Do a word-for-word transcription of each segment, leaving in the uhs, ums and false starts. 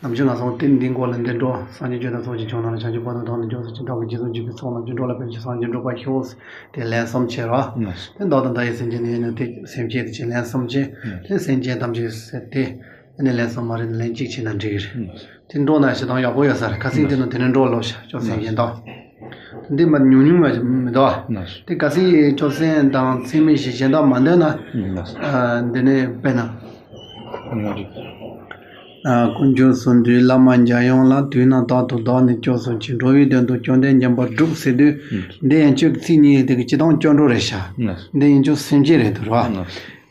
ནམ་རྒྱུན་ང་ཚོ་རྟེན་འདིའི་མགོ་ལ་འདི་འགྲོ། སངས་རྒྱས་བཅོམ་ལྡན་འདས་ཚོགས་ཀྱི་མཆོག་ནང་ལ་བྱང་ཆུབ་བར་དུ་བདག་ནི་སྐྱབས་སུ་མཆི། བདག་གིས་རྗེས་སུ་འཇུག་པའི་ཚོགས་རྣམས་ཀྱང་འགྲོ་ལ་ཕན་ཕྱིར་སངས་རྒྱས་འགྲུབ་པར་ཤོག། དེ་ལན་གསུམ་བྱས་རོ། དེ་མདོ་དང་མཐའ་ཡས་སེམས་ཅན་ནི་ཡིན་ན་དེ་སེམས་བསྐྱེད་དེ་བྱས་ལན་གསུམ་བྱས། དེ་སེམས་ཅན་ཐམས་ཅད་ཟེར་ཏེ། ཨ་ནི་ལན་གསུམ་མ་རེད་ན་ལན་གཅིག་བྱས་ན་འགྲིག་གི་རེད། དེ་འགྲོ་ན་ཞེ་སྡང་ཡག་པོ་ཡོད་ས་རེད། ཁ་སང་དེ་ནང་དེ་ནས་འགྲོ་ལོ་ཤ་ཅོག་སེམས་ཅན་དང་། འདི་མ་ཉུང་ཉུང་མ་མི་འདུག་བ། དེ་ཁ་སང་ཅོག་སེམས་དང་ཚིག་མི་ཞིག་གཞན་དག་མ་འདོན་ན། ཨ་འདི་ནས་དཔེར་ན། ཨ་དཀོན་མཆོག་གསུམ་འདུས་བླ་མ་འཇམ་དབྱངས་ལ། དུས་རྣམས་རྟག་ཏུ་བདག་ནི་སྐྱབས་སུ་མཆི། འགྲོ་བའི་དོན་དུ་བཅོམ་ལྡན་འཇམ་དཔལ་སྒྲུབ་ཟེར་དུས། འདི་ཡན་ཆད་ཚིག་གཉིས་དེ་གི་སྤྱིར་བཏང་སྐྱབས་འགྲོ་རེད་ཤག། འདི་ཡན་ཆད་སེམས་བསྐྱེད་རེད་འདུག་ར།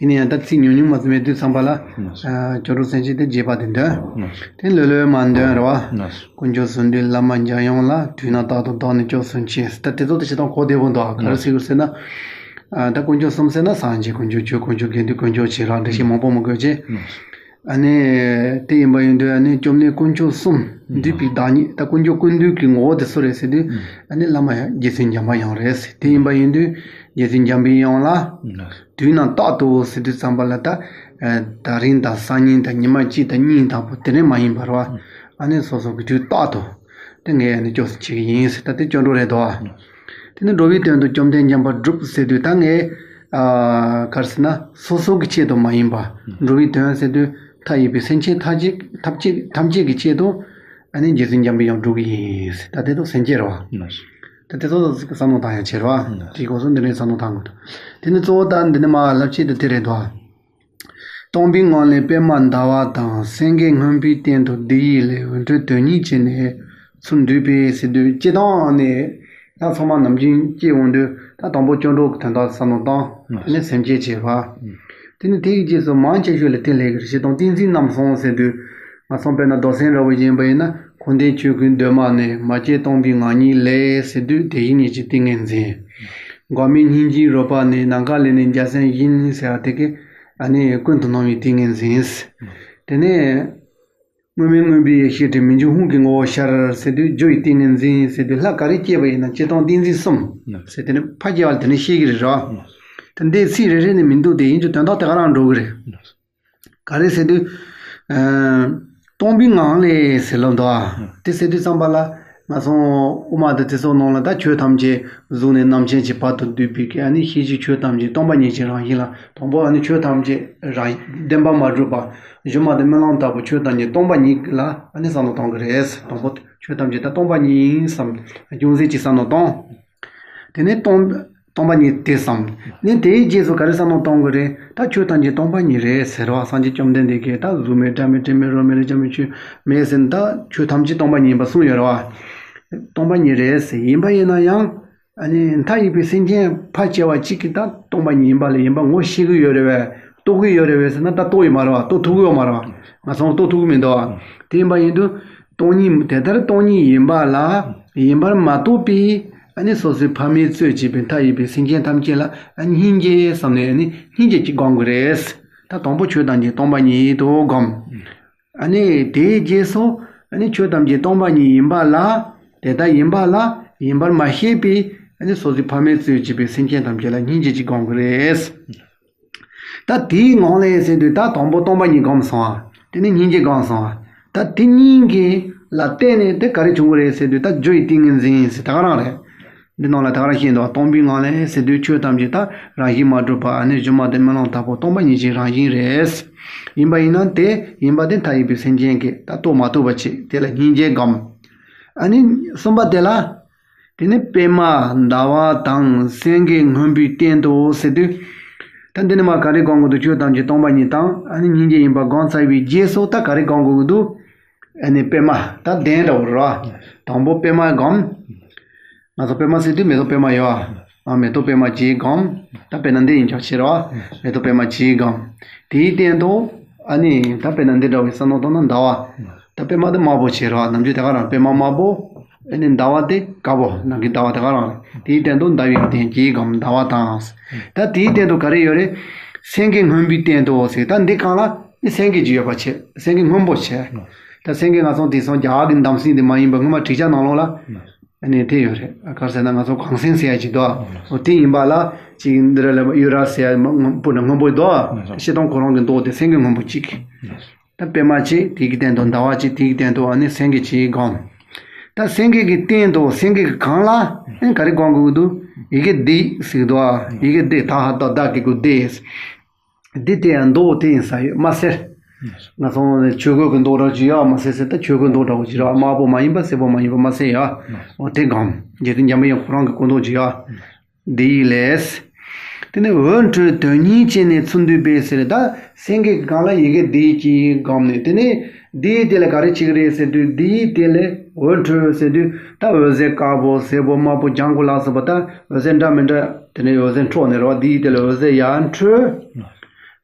ཡིན་ན་ཡང་ད་ཚིག་ཉུང་ཉུང་མ་ཚོད་མེད་དུས་ཙམ་པ་ལ། ཨ་སྐྱབས་འགྲོ་སེམས་བསྐྱེད་དེ་རྒྱས་པ་དེ་འདོན། དེ་ལྷོད་ལྷོད་མ་འདོན་རེད་བ། དཀོན་མཆོག་གསུམ་འདུས་བླ་མ་འཇམ་དབྱངས་ལ། དུས་རྣམས་རྟག་ཏུ་བདག་ནི་སྐྱབས་སུ་མཆི། ད་དེ་ཚོ་དེ་སྤྱིར་བཏང་གོ་བདེ་པོ་འདུག་ག་རེ་ཟེར་དགོས་ཟེར་ན། ཨ་ད་དཀོན་མཆོག་གསུམ་ཟེར་ན་སངས་རྒྱས་དཀོན་མཆོག་ཆོས་དཀོན་མཆོག་དགེ་འདུན་དཀོན་མཆོག་བྱེ་བྲག་འགྲེལ་བཤད་མང་པོ་མི་དགོས་ཅེས། ཨ་ནི་དེ་ཡིན་པ་ཡིན་དུས་ཨ་ནི་བཅོམ་ལྡན་དཀོན་མཆོག་གསུམ་འདུས་པའི་བདག་ཉིད། ད་དཀོན་མཆོག་ཀུན་འདུས་ཀྱི་ངོ་བོ་དེ་སུ་རེད་ཟེར་དུས། ཨ་ནི་བླ་མ་ཡང་རྗེ་བཙུན་འཇམ་པའི་དབྱངས་རེད་ཟེར། དེ་ཡིན་པ་ཡིན་དུས་རྗེ་བཙུན་འཇམ་པའི་དབྱངས་ལ། དུས་རྣམས་རྟག་ཏུ་ཟེར་དུས་ཙམ་པ་ལ་ད། ཨ་ད་རིང་དང་སང་ཉིན་དང་ཉི་མ་གཅིག་དང་གཉིས་དང་པོ་དེ་རིང་མ་ཡིན་པ་རེད་བ། ཨ་ནི་སོ་སོ་གི་དུས་རྟག་ཏུ། དེ་ངས་ཨ་ནི་སྐྱབས་སུ་མཆི་གི་ཡིན་ཟེར། ད་དེ་སྐྱབས་འགྲོ་རེད་དོ། དེ་ནི་འགྲོ་བའི་དོན་དུ་བཅོམ་ལྡན་འཇམ་དཔལ་སྒྲུབ་ཟེར་དུས་ད་ངས། ཨ་ག་རེ་ཟེར་ན་སོ་སོ་གི་ཆེད་དུ་མ་ཡིན་པ། འགྲོ་བའི་དོན་ཟེར་དུས་མཐའ་ཡས་པའི་སེམས་ཅན་ཐམས་ཅད་ཐམས་ཅད་ཐམས་ཅད་ཀྱི་ཆེད་དུ། ཨ་ནི་རྗེ་བཙུན་འཇམ་པའི་དབྱངས་སྒྲུབ་གི་ཡིན་ཟེར། ད་དེ་ཚོ་སེམས་བསྐྱེད་རེད་བ། ད་དེ་ཚོ་བསམ་བློ་བཏང་ཡ་བྱེད་རེད་བ། དེའི་སྐོར་སོ་འདི་ནས་བསམ་བློ་བཏང་དགོས་འདུག། དེ་ནི་གཙོ་བོ་ད་འདི་ནས་མ་ལབ་ཆེད་དུ་དེ་རེད་དོ། སྟོང་པའི་ངང་ལས་པདྨ་ཟླ་བ་དང་། སེང་གེ་སྔོན་པོའི་སྟེང་དུ་བདུད་ཡི་ལས། འོད་འཕྲོས་དོན་གཉིས་བྱས་ནས་ཚུར་འདུས་པས་ཟེར་དུས་སྤྱིར་བཏང་ནས་ཡང་ཚང་མ་ནམ་རྒྱུན་སྐྱེས་འོང་དུས་ད་དང་པོ་སྐྱབས་འགྲོ་གི་དོན་དག་བསམ་བློ་བཏང་། དེ་ནས་སེམས་བསྐྱེད་བྱེད་པ། དེ་ནས་དེ་ཡི་རྗེས་སུ་མང་ཆེ་ཤོས་ལ་དེ་ལས་ཀྱི་རེད། སྤྱིར་བཏང་ཏིང་འཛིན་རྣམ་གསུམ་ཟེར་དུས་ང་ཚོ་དཔེར་ན་མདོ་སེམས་འདྲ་བོ་ཡིན་པ་ཡིན་ན། འཁོར་འདས་ཆོས་ཀུན་གདོད་མ་ནས། མ་སྐྱེས་སྟོང་པའི་ངང་ཉིད་ལས་ཟེར་དུས་དེ་བཞིན་ཉིད་ཀྱི་ཏིང་ངེ་འཛིན། འགག་མེད་སྙིང་རྗེའི་རོལ་པ་ནི། ནམ་མཁའ་ལས་ནི་འཇའ་ཚོན་བཞིན་ཟེར་བ་དེ་གི་ཨ་ནི་ཀུན་ཏུ་སྣང་བའི་ཏིང་ངེ་འཛིན། དེ་ནས་དངོས་མེད་མངོན་པའི་ཡེ་ཤེས་དྲི་མི་འཇིགས་ཧཱུྃ་གི་ངོ་བོ་ཤར་ཟེར་དུས་རྒྱུ་ཡི་ཏིང་ངེ་འཛིན་ཟེར་དུས་ལྷ་ག་རེ་སྐྱེས་པ་ཡིན་ན་སྤྱིར་བཏང་ཏིང་འཛིན་གསུམ་ཟེར། དེ་ནི་ཕར་སྐྱེ་བ་ལ་དེ་ནི་ཤེས་ཀྱི་རེད་རོ། དེ་འདི་ཚིག་རེ་རེ་ནི་མི་འདུག་དེ་ཡིན་རྒྱུ་དོན་དག་དེ་ག་རང་འགྲོ་གི་རེད། ག་རེ་ཟེར་དུས། ཨ་སྟོང་པའི་ངང་ལས་ཟེར་ལབ་འདུག་ཨ། དེ་ཟེར་དུས་ཙམ་པ་ལ་ང་ཚོ་དབུ་མ་དང་དེ་ཚོ་ནང་ལ་ད་ཆོས་ཐམས་ཅད་གཟུགས་ནས་རྣམ་མཁྱེན་གྱི་བར་དུ་བསྡུས་པའི་གི་ཨ་ནི་ཤེས་བྱའི་ཆོས་ཐམས་ཅད་སྟོང་པ་ཉིད་ཀྱི་རང་བཞིན་ལ། དང་པོ་ཨ་ནི་ཆོས་ཐམས་ཅད་རང་བདེན་པར་མ་གྲུབ་པ། སྒྱུ་མ་དང་རྨི་ལམ་ལྟ་བུ་ཆོས་ཐམས་ཅད་སྟོང་པ་ཉིད་ལ་ཨ་ནི་བསམ་བློ་གཏོང་གི་རེད། དང་པོ་ཆོས་ཐམས་ཅད་ད་སྟོང་པ་ཉིད་ཡིན་བསམ་ཅུང་ཟད་ཅིག་བསམ་བློ་གཏོང་། དེ་ནས་སྟོང་སྟོང་པ་ཉིད་དེ་བསམ། ནས་དེའི་རྗེས་སུ་ག་རེ་བསམ་བློ་གཏོང་དགོས་རེད། ད་ཆོས་ཐམས་ཅད་སྟོང་པ་ཉིད་རེད་ཟེར་བ། སངས་རྒྱས་བཅོམ་ལྡན་འདས་ཀྱིས་ད་གཟུགས་མེད་སྒྲ་མེད་དྲི་མེད་རོ་མེད་རེག་བྱ་མེད་ཆོས་མེད་ཟེར་ནས་ད་ཆོས་ཐམས་ཅད་སྟོང་པ་ཉིད་ཡིན་པ་གསུངས་ཡོད་རེད་བ། སྟོང་པ་ཉིད་རེད་ཟེར། ཡིན་པ་ཡིན་ན་ཡང་ཨ་ནི་མཐའ་ཡས་པའི་སེམས་ཅན་ཕལ་ཆེ་བ་གཅིག་གིས་ད་སྟོང་པ་ཉིད་ཡིན་པ་ལ་ཡིན་པ་ངོ་ཤེས་ཀྱི་ཡོད་རེད་བས། རྟོགས་ཀྱི་ཡོད་རེད་བས་ཟེར་ན་ད་རྟོགས་ཡོད་མ་རེད་བ། རྟོགས་ཐུབ་ཀྱི་ཡོད་མ་རེད་བ། ང་ཚོ་རྟོགས་ཐུབ་ཀྱི་མི་འདུག་བ། དེ་ཡིན་པ་ཡིན་དུས། སྟོང་ཉིད་དེ་ལྟར་སྟོང་ཉིད་ཡིན་པ་ལ་ཡིན་པར་མ་རྟོགས་པའི་ཨ་ནི་སོ་སོའི་ཕ་མས་གཙོས་བྱས་པའི་མཐའ་ཡས་པའི་སེམས་ཅན་ཐམས་ཅད་ལ་ཨ་ནི་སྙིང་རྗེ་བསམ་ནས་ཨ་ནི་སྙིང་རྗེ་གཅིག་སྒོམ་དགོས་རེད། ད་དང་པོ་ཆོས་ཐམས་ཅད་སྟོང་པ་ཉིད་དུ་སྒོམ། ཨ་ནི་དེའི་རྗེས་སུ་ཨ་ནི་ཆོས་ཐམས་ཅད་སྟོང་པ་ཉིད་ཡིན་པ་ལ་དེ་ལྟར་ཡིན་པ་ལ་ཡིན་པར་མ་ཤེས་པའི་ཨ་ནི་སོ་སོའི་ཕ་མས་གཙོས་བྱས་པའི་སེམས་ཅན་ཐམས་ཅད་ལ་སྙིང་རྗེ་གཅིག་སྒོམ་དགོས་རེད། ད་དེའི་ངང་ལས་ཟེར་དུས་ད་དང་པོ་སྟོང་པ་ཉིད་སྒོམ་སོང་བ། དེ་ནས་སྙིང་རྗེ་སྒོམ་སོང་བ། ད་དེ་གཉིས་ཀྱི་ལ་བརྟེན་ནས་དེ་ག་རེ་བྱུང་གི་རེད་ཟེར་དུས་ད་རྒྱུ་ཡི་ཏིང་ངེ་འཛིན་ཟེར་ད་ག་རང་རེད། འདི་ནང་ལ་ད་ག་རང་བཤད་འདུག་སྟོང་པའི་ངང་ལས་ཟེར་དུས་ཆོས་ཐམས་ཅད་ད་རང་བཞིན་མ་གྲུབ་པ་ཨ་ནི་སྒྱུ་མ་དང་རྨི་ལམ་ལྟ་བུ་སྟོང་པ་ཉིད་ཀྱི་རང་བཞིན་རེད། ཡིན་པ་ཡིན་ན་དེ་ཡིན་པ་དེ་མཐའ་ཡས་པའི་སེམས་ཅན་གྱིས་ད་རྟོགས་མ་ཐུབ་པ་བྱས་དེ་ལ་སྙིང་རྗེ་སྒོམ། ཨ་ནི་གསུམ་པ་དེ་ལ། དེ་ནས་པདྨ་ཟླ་བ་དང་སེང་གེ་སྔོན་པོའི་སྟེང་དུ་ཟེར་དུས། ད་འདི་ནི་མ་ག་རེ་སྒོམ་དགོས་འདུག་ཆོས་ཐམས་ཅད་སྟོང་པ་ཉིད་དང་ཨ་ནི་སྙིང་རྗེ་ཡིན་པ་སྒོམ་ཚར་བའི་རྗེས་སུ་ད་ག་རེ་སྒོམ་དགོས་ཀྱི་འདུག་ཨ་ནི་པདྨ་ད་གདན་འདྲ་བོ་རེད་བ། དང་པོ་པདྨ་སྒོམ། ང་ཚོ་པདྨ་ཟེར་དུས་མེ་ཏོག་པདྨ་ཡོད་བ། ཨ་མེ་ཏོག་པདྨ་གཅིག་སྒོམ། ད་དཔེར་ན་འདི་ཡིན་ཆོག་ཕྱིར་བ། མེ་ཏོག་པདྨ་གཅིག་སྒོམ། དེའི་སྟེང་དུ་ཨ་ནི་ད་དཔེར་ན་འདི་འདྲ་བའི་བསམ་བློ་གཏོང་ན་ཟླ་བ། ད་པདྨ་དེ་དམར་པོ་བྱེད་རོགས། ནམ་རྒྱུན་དེ་ག་རང་པདྨ་དམར་པོ། ཨ་ནི་ཟླ་བ་དེ་དཀར་པོ་ནམ་རྒྱུན་ཟླ་བ་དེ་ག་རང་རེད། དེའི་སྟེང་དུ་ཟླ་བའི་གདན་གྱི་སྒོམ་ཟླ་བ་དང་། ད་དེའི་སྟེང་དུ་ག་རེ་ཡོད་རེད། སེང་གེ་སྔོན་པོའི་སྟེང་དུ་ཟེར། ད་འདི་སྒང་ལ་ནི་སེང་གེ་ཅིག་ཡོད་པ་བྱས། སེང་གེ་སྔོན་པོ་བྱས། ད་སེང་གེ་ང་ཚོ་དེང་སང་རྒྱ་གར་གྱི་འདམ་སེང་དེ་མ་ཡིན་པ་སྔོན་མ་བྲིས་ཆ་ནང་ལོགས་ལ་ཨ་ནི་དེ་ཡོད་རེད། ག་རེ་ཟེར་ན་ང་ཚོ་གངས་སེང་ཟེར་ཡ་ཅིག་འདུག་འོ་དེ་ཡིན་པ་ལ་ཅིག་འདི་ར་ལ་གཡུ་རལ་ཟེར་ཡ་སྔོན་པོ་ན་སྔོན་པོ་འདུག་སྤྱིར་བཏང་ཁོ་རང་གི་མདོག་དེ་སེང་གེ་སྔོན་པོ་གཅིག་ད་པད་མ་གཅིག་དེ་གི་སྟེང་དུ་ཟླ་བ་གཅིག་དེ་གི་སྟེང་དུ་ཨ་ནི་སེང་གེ་གཅིག་སྒོམ། ད་སེང་གེ་གི་སྟེང་དུ་སེང་གེ་གི་སྒང་ལ་ཨ་ནི་ག་རེ་སྒོམ་དགོས་འདུག་ཡི་གེ་བདེ་ཟེར་གི་འདུག་ཨ། ཡི་གེ་བདེ་ད་ཧ་ད་བདག་གི་གུ་བདེ། འདི་དེ་ཡང་མདོག་དེ་ཡིན་ས་ཡོད་མ་ཟེར། ང་ཚོ་ཆོས་གོས་ཀྱི་མདོག་འདྲ་ཅིག་ཡོད་མ་ཟེར་ཟེར། ད་ཆོས་གོས་མདོག་འདྲ་བོ་ཅིག་ར་དམར་པོ་མ་ཡིན་པ་སེར་པོ་མ་ཡིན་པ་མ་ཟེར་ཡ། འོ་དེ་སྒོམ། རྗེ་བཙུན་འཇམ་པའི་དབྱངས་ཁོ་རང་གི་སྐུ་མདོག་ཅིག་ཡ། བདེ་ཡིག་ལས། དེ་ནས་འོད་འཕྲོས་དོན་གཉིས་བྱས་ནས་ཚུར་འདུས་པས་ཟེར། ད་སེང་གེ་གི་སྒང་ལ་ཡི་གེ་བདེ་ཡིག་ཅིག་སྒོམ་ནས། དེ་ནས་བདེ་ཡིག་དེ་ལ་ག་རེ་བྱེད་ཀྱི་རེད་ཟེར་དུས། བདེ་ཡིག་དེ་ལས་འོད་འཕྲོས་ཟེར་དུས་ད་འོད་ཟེར་དཀར་པོ་སེར་པོ་དམར་པོ་ལྗང་གུ་ལ་སོགས་པ་ད་འོད་ཟེར་འདྲ་མི་འདྲ་དེ་ནས་འོད་ཟེར་འཕྲོ་ནས་རེད་བ། བདེ་ཡིག་དེ་ལ་འོད་ཟེར་ཡར་འཕྲོས།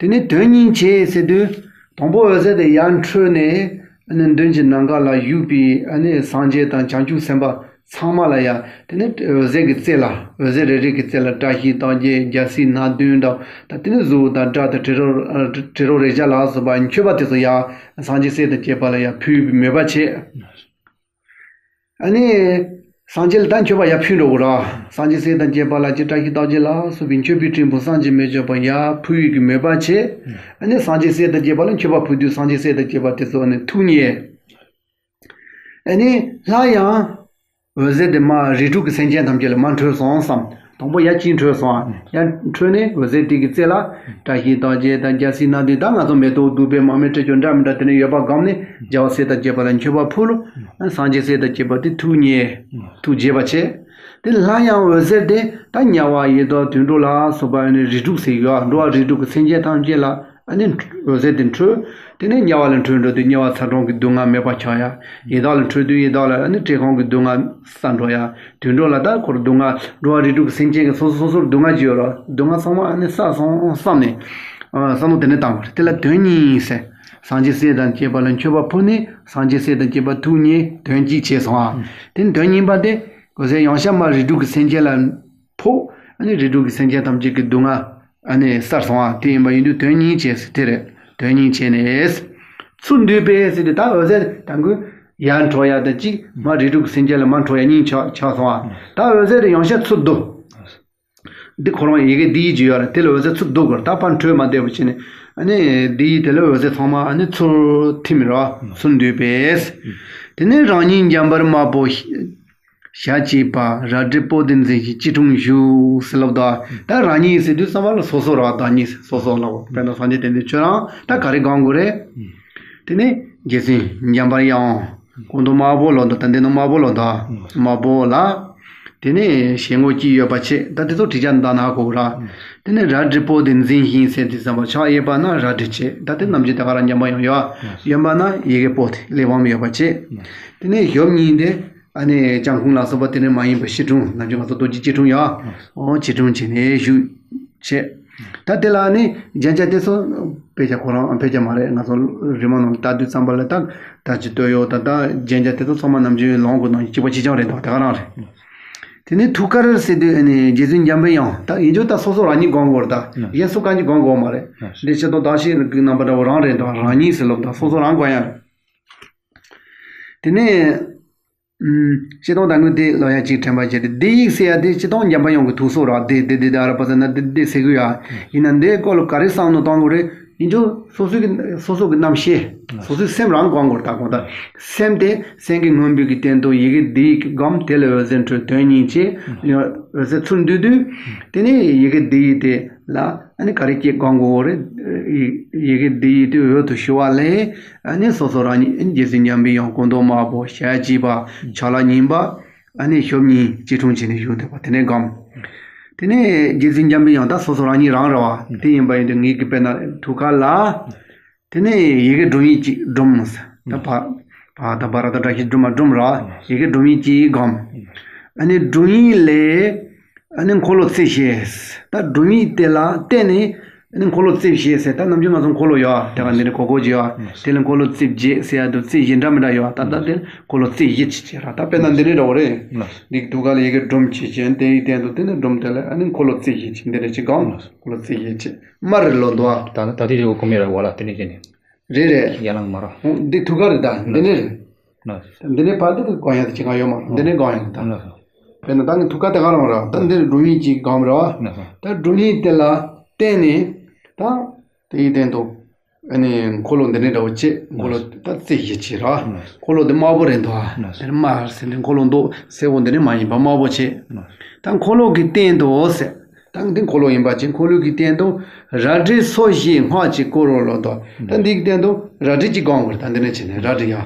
དེ་ནས་དོན་གཉིས་བྱས་ཟེར་དུས། དང་པོ་འོད་ཟེར་དེ་ཡར་འཕྲོས་ནས་ཨ་ནི་མདུན་གྱི་ནམ་མཁའ་ལ་བཞུགས་པའི་ཨ་ནི་སངས་རྒྱས་དང་བྱང་ཆུབ་སེམས་དཔའ་ཚང་མ་ལ་ཡ། དེ་ནི་འོད་ཟེར་གྱི་རྩེ་ལ། འོད་ཟེར་རེ་རེ་གི་རྩེ་ལ་བཀྲ་ཤིས་རྟགས་བརྒྱད། རྒྱལ་སྲིད་སྣ་བདུན་དང་། ད་དེ་ནི་གཟུགས་དང་སྒྲ་དང་དྲི་རོ། དྲི་རོ་རེག་བྱ་ལ་སོགས་པ་མཆོད་པ་དེ་ཚོ་ཡ་སངས་རྒྱས་སྲས་དང་བཅས་པ་ལ་ཡ་ཕུལ་བའི་མོས་པ་བྱེད། ཨ་ནི། སངས་རྒྱས་ལ་ད་མཆོད་པ་ཡར་ཕུལ་འགྲོ་དགོས་ར། སངས་རྒྱས་སྲས་དང་བཅས་པ་ལ་ཅི་བཀྲ་ཤིས་རྟགས་བརྒྱད་ལ་སོགས་པའི་མཆོད་པའི་སྤྲིན་ཕུང་བསམ་གྱིས་མི་ཁྱབ་པ་ཡར་ཕུལ་བའི་གི་མོས་པ་བྱེད། ཨ་ནི་སངས་རྒྱས་སྲས་དང་བཅས་པ་ལ་མཆོད་པ་ཕུལ་དུས་སངས་རྒྱས་སྲས་དང་བཅས་པ་དེ་ཚོ་ཨ་ནི་ཐུགས་མཉེས། ཨ་ནི་སླར་ཡང་འོད་ཟེར་དེ་མར་རིགས་དྲུག་གི་སེམས་ཅན་ཐམས་ཅད་ལ་མར་འཕྲོས་སོང་བསམ། དང་པོ་ཡར་གཅིག་འཕྲོས་སོང་ཨ། ཡར་འཕྲོས་ནས་འོད་ཟེར་དེ་གི་རྩེ་ལ་བཀྲ་ཤིས་རྟགས་བརྒྱད་དང་རྒྱལ་སྲིད་སྣ་བདུན་དང་། ང་ཚོ་མེ་ཏོག་བདུག་སྤོས་མར་མེ་དྲི་བཅུ་འདྲ་མི་འདྲ་དེ་ནས་ཡོད་པ་སྒོམ་ནས་རྒྱལ་བ་སྲས་དང་བཅས་པ་ལ་མཆོད་པ་ཕུལ། སངས་རྒྱས་སྲས་དང་བཅས་པ་དེ་ཐུགས་མཉེས། ཐུགས་དགྱེས་པ་བྱས། དེ་སླར་ཡང་འོད་ཟེར་དེ་ད་དམྱལ་བ་ཡི་དྭགས་དུད་འགྲོ་ལ་སོགས་པ་ནི་རིགས་དྲུག་ཟེར་ཡོད་ཨ། འགྲོ་བ་རིགས་དྲུག་གི་སེམས་ཅན་ཐམས་ཅད་ལ་ཨ་ནི་འོད་ཟེར་དེ་འཕྲོས། དེ་ནས་དམྱལ་བ་ལ་འཕྲོས་འགྲོ་དུས་དམྱལ་བ་ཚ་གྲང་གི་སྡུག་བསྔལ་མེད་པ་ཆགས་ཡ། ཡི་དྭགས་ལ་འཕྲོས་དུས་ཡི་དྭགས་ལ་ཨ་ནི་བཀྲེས་སྐོམ་གྱི་སྡུག་བསྔལ་བསལ་འགྲོ་ཡ། དུད་འགྲོ་ལ་ད་ཁོར་སྡུག་བསྔལ། འགྲོ་བ་རིགས་དྲུག་གི་སེམས་ཅན་གྱི་སོ་སོ་སོ་སོར་སྡུག་བསྔལ་ཅི་ཡོད་ར། སྡུག་བསྔལ་ཚང་མ་ཨ་ནི་བསལ་སོང་བསམ་ནས། ཨ། བསམ་བློ་དེ་ནས་བཏང་བ་རེད། དེ་ལ་དོན་གཉིས་ཟེར། སངས་རྒྱས་སྲས་དང་བཅས་པ་ལ་མཆོད་པ་ཕུལ་ནས་སངས་རྒྱས་སྲས་དང་བཅས་པ་ཐུགས་མཉེས། དོན་གཅིག་བྱས་སོང་ཨ། དེ་ནི་དོན་གཉིས་པ་དེ་འོད་ཟེར་ཡང་ཤར་མར་རིགས་དྲུག་གི་སེམས་ཅན་ལ་ཕོག་ཨ་ནི་རིགས་དྲུག་གི་སེམས་ཅན་ཐམས་ཅད་ཀྱི་སྡུག་བསྔལ་ཨ་ནི་བསལ་སོང་ཨ། དེ་ཡིན་པ་ཡིན་དུས་དོན་གཉིས་བྱས་ཟེར་དེ་རེད། དོན་གཉིས་བྱས་ནས། ཚུར་འདུས་པས་ཟེར་དུས་ད་འོད་ཟེར་དང་པོ་ཡར་འཕྲོ་ཡ་དང་གཅིག་མར་རིགས་དྲུག་གི་སེམས་ཅན་ལ་མར་འཕྲོ་ཡ་གཉིས་ཆགས་ཆགས་སོང་ཨ། ད་འོད་ཟེར་དེ་ཡང་ཤར་ཚུར་བསྡུ། འདི་ཁོ་རང་ཡི་གེ་བདེ་ཡིག་ཅིག་ཡོད་རེད། དེ་ལ་འོད་ཟེར་ཚུར་བསྡུ་དགོས་རེད། ད་ཕར་འཕྲོས་མ་བསྡད་པ་བྱས་ནས་ཨ་ནི་བདེ་ཡིག་དེ་ལ་འོད་ཟེར་ཚང་མ་ཨ་ནི་ཚུར་ཐིམ་ར། ཚུར་འདུས་པས། དེ་ནས་རང་ཉིད་འཇམ་དཔལ་དམར་པོ་ཞལ་གཅིག་པ། རལ་གྲི་པོ་ཏི་འཛིན་ཞིང་སྐྱིལ་ཀྲུང་བཞུགས་ཟེར་ལབ་ད། ད་རང་ཉིད་ཟེར་དུས་ཙམ་པ་ལ་སོ་སོ་ར། བདག་ཉིད་ཟེར་སོ་སོ་ལ། དཔེར་ན་སངས་རྒྱས་བསྟན་འཛིན་ཁྱོད་རང་ད་ག་རེ་སྒོམ་དགོས་རེད། དེ་ནས་རྗེ་བཙུན་འཇམ་དཔལ་དབྱངས། སྐུ་མདོག་དམར་པོ་ལོ་ད། ད་འདི་ནི་དམར་པོ་ལོ་ད། དམར་པོ་ལ། དེ་ནས་ཞལ་ངོ་གཅིག་ཡོད་པ་བྱས། ད་དེ་ཚོ་བྲིས་ཆ་འདི་ན་གོ་ར། དེ་ནས་རལ་གྲི་པོ་ཏི་འཛིན་ཞིང་ཟེར་དུས་ཙམ་པ་ཕྱག་གཡས་པ་ན་རལ་གྲི་བྱས། ད་དེ་ནམ་རྒྱུན་དེ་ག་རང་འཇམ་པ་ཡང་ཡོད། གཡོན་པ་ན་ཡི་གེ་པོ་ཏི་གླེགས་བམ་ཡོད་པ་བྱས། དེ་ནས་ཞབས་གཉིས་དེ་ཨ་ནི་བརྐྱང་བསྐུམ་ལ་སོགས་པ་དེ་ནས་མ་ཡིན་པ་སྐྱིལ་ཀྲུང་། ནམ་རྒྱུན་ང་ཚོ་རྡོ་རྗེ་སྐྱིལ་ཀྲུང་ཡ། འོ་སྐྱིལ་ཀྲུང་བྱས་ནས་བཞུགས་བྱས། ད་དེ་ལ་ནི་རྒྱན་ཆ་དེ་ཚོ་དཔེ་ཆ་ཁོ་རང་དཔེ་ཆ་མ་རེད། ང་ཚོ་རི་མོ་ནང་ལྟ་དུས་ཙམ་པ་ལ་ད་ད་ཅི་ལྟོས་ཡོད། ད་ད་རྒྱན་ཆ་དེ་ཚོ་ཚང་མ་ནམ་རྒྱུན་ལོངས་སྐུ་ནང་གཅིག་པ་གཅིག་རྐྱང་རེད་འདུག་དེ་ག་རང་རེད། དེ་ནས་ཐུགས་ཀར་ཟེར་དུས་ཨ་ནི་རྗེ་བཙུན་འཇམ་པའི་དབྱངས། ད་ཡིན་རྒྱུ་ད་སོ་སོ་རང་ཉིད་སྒོམ་དགོས་རེད། ད་གཞན་སུ་གང་གིས་སྒོམ་དགོས་མ་རེད། འདི་སྤྱིར་བཏང་བདག་གཞན་གྱི་རྣམ་པ་འདྲ་བོ་རང་རེད་འདུག་རང་ཉིད་ཟེར་ལབ་ད་སོ་སོ་རང་སྒོམ་ཡ་རེད། དེ་ནས། ཨུམ། སྤྱིར་བཏང་ད་ངོས་དེ་ལོ་ཡ་གཅིག་དྲན་པ་བྱས་ཏེ། བདེ་ཡིག་ཟེར་ཡ་དེ་སྤྱིར་བཏང་འཇམ་པའི་དབྱངས་ཀྱི་ཐུགས་སྲོག་ར། བདེ་བདེ་བདེ་བདེ་ཨ་ར་པ་ས་ན་བདེ་བདེ་ཟེར་གི་ཡ། ཡིན་ན་འདིའི་སྐོར་ལ་ག་རེ་བསམ་བློ་གཏོང་དགོས་རེད། ཡིན་རྒྱུ་སོ་སོའི་གི་སོ་སོ་གི་རྣམ་ཤེས། སོ་སོའི་སེམས་རང་སྒོམ་དགོས་རེད། ད་གོ་ད་སེམས་དེ་སེང་གེ་སྔོན་པོའི་གི་སྟེང་དུ་ཡི་གེ་བདེ་ཡིག་གི་སྒོམ། དེ་ལ་འོད་ཟེར་འཕྲོས་དོན་གཉིས་བྱས། འོད་ཟེར་ཚུར་འདུས་དུས། དེ་ནས་ཡི་གེ་བདེ་ཡིག་དེ་ལ། ཨ་ནི་ག་རེ་སྐྱེ་གང་དགོས་རེད། ཡི་གེ་འདི་ཡི་དུས་འོད་དུ་ཞུ་བ་ལས། ཨ་ནི་སོ་སོ་རང་ཉིད་རྗེ་བཙུན་འཇམ་པའི་དབྱངས་སྐུ་མདོག་དམར་པོ་ཞལ་གཅིག་པ་ཕྱག་ལ་སྙིམ་པ། ཨ་ནི་ཞབས་གཉིས་སྐྱིལ་ཀྲུང་བྱས་ནས་བཞུགས་བསྡད་པ་དེ་ནས་སྒོམ། དེ་ནས་རྗེ་བཙུན་འཇམ་པའི་དབྱངས་ད་སོ་སོ་རང་ཉིད་རང་རེད་བ། དེ་ཡིན་པ་ཡིན་དུས་ངེད་ཀྱི་དཔེར་ན་ཐུགས་ཀ་ལ། དེ་ནས་ཡི་གེ་སྒྲོམ་ཡིག་ཅིག་སྒྲོམ། ད་བ་བ་ད་བ་ར་ད་བཀྲ་ཤིས་སྒྲོམ་མ་སྒྲོམ་ར། ཡི་གེ་སྒྲོམ་ཡིག་ཅིག་སྒོམ། ཨ་ནི་སྒྲོམ་ཡིག་ལས། ཨ་ནི་འཁོར་ལོ་རྩིབས་བཞི། ད་སྒྲོམ་ཡིག་དེ་ལ་བརྟེན་ནས་ཨ་ནི་འཁོར་ལོ་རྩིབས་བཞི་ཟེར། ད་ནམ་རྒྱུན་ང་ཚོ་འཁོར་ལོ་ཡོད་ཨ། དེ་ག་འདི་ནས་གོ་གོ་ཅིག་ཡོད་ཨ། དེ་ལ་འཁོར་ལོ་རྩིབས་བརྒྱད་ཟེར་ཡ་དུ་རྩིབས་བཞི་འདྲ་མི་འདྲ་ཡོད་ཨ། ད་ད་དེ་ལ་འཁོར་ལོ་རྩིབས་བཞི་ཅིག་བྱས་ར། ད་དཔེར་ན་འདི་ནས་འདྲ་བོ་རེད། འདི་ཐུགས་ཀ་ལ་ཡི་གེ་སྒྲོམ་ཅིག་བྱས། དེ་ཡི་སྟེང་དུ་དེ་ནས་སྒྲོམ་དེ་ལ་ཨ་ནི་འཁོར་ལོ་རྩིབས་བཞི་ཅིག་འདི་རེ་ཅིག་གོ། འཁོར་ལོ་རྩིབས་བཞི་ཅིག་དམར་རེ་ལོ་འདུག་ཨ། ད་ད་དེ་རེ་འོ་ཁོ་མེ་ར་བ་ལ་དེ་ནས་བྱས་ནས། རེད་རེད། ཡར་ལངས་མ་ར། འདི་ཐུགས་ཀ་རེད། ད་འདི་ནས་རེད། འདི་ནས་ཕར་དེ་དུ་གང་ཡང་དེ་ཅི་གང་ཡོད་མ་རེད། འདི་ནས་གང་ཡང་ད། དཔེར་ན་ད་ངའི་ཐུགས་ཀ་དེ་ག་རང་ར། ད་འདི་ནས་སྒྲོམ་ཡིག་ཅིག་སྒོམ་ར། ད་སྒྲོམ་ཡིག་དེ་ལ་བརྟེན་ནས་ད་དེ་ཡི་སྟེང་དུ་ ཨ་ནི་འཁོར་ལོ་འདི་འདྲའི་འདྲ་བོ་བྱས། འཁོར་ལོ་ད་རྩེ་བཞི་བྱས་ར། འཁོར་ལོ་འདི་དམར་པོ་རེད་འདུག་ཨ། དེ་ནི་དམར་ཟེར་དུས་འཁོར་ལོ་མདོག་སེར་པོ་འདི་ནི་མ་ཡིན་པ་དམར་པོ་བྱས། ད་འཁོར་ལོ་གི་སྟེང་དུ་ཟེར། ད་འདི་འཁོར་ལོ་ཡིན་པ་ཅིག་འཁོར་ལོ་གི་སྟེང་དུ་རལ་གྲི་སོར་བཞི་སྔགས་ཀྱིས་བསྐོར་རོ་ལོ་འདུག་ད་འདི་གི་སྟེང་དུ་རལ་གྲི་གཅིག་བསྒོམ་དགོས་རེད། ད་འདི་ནས་བྱས་ནས་རལ་གྲི་ཡ།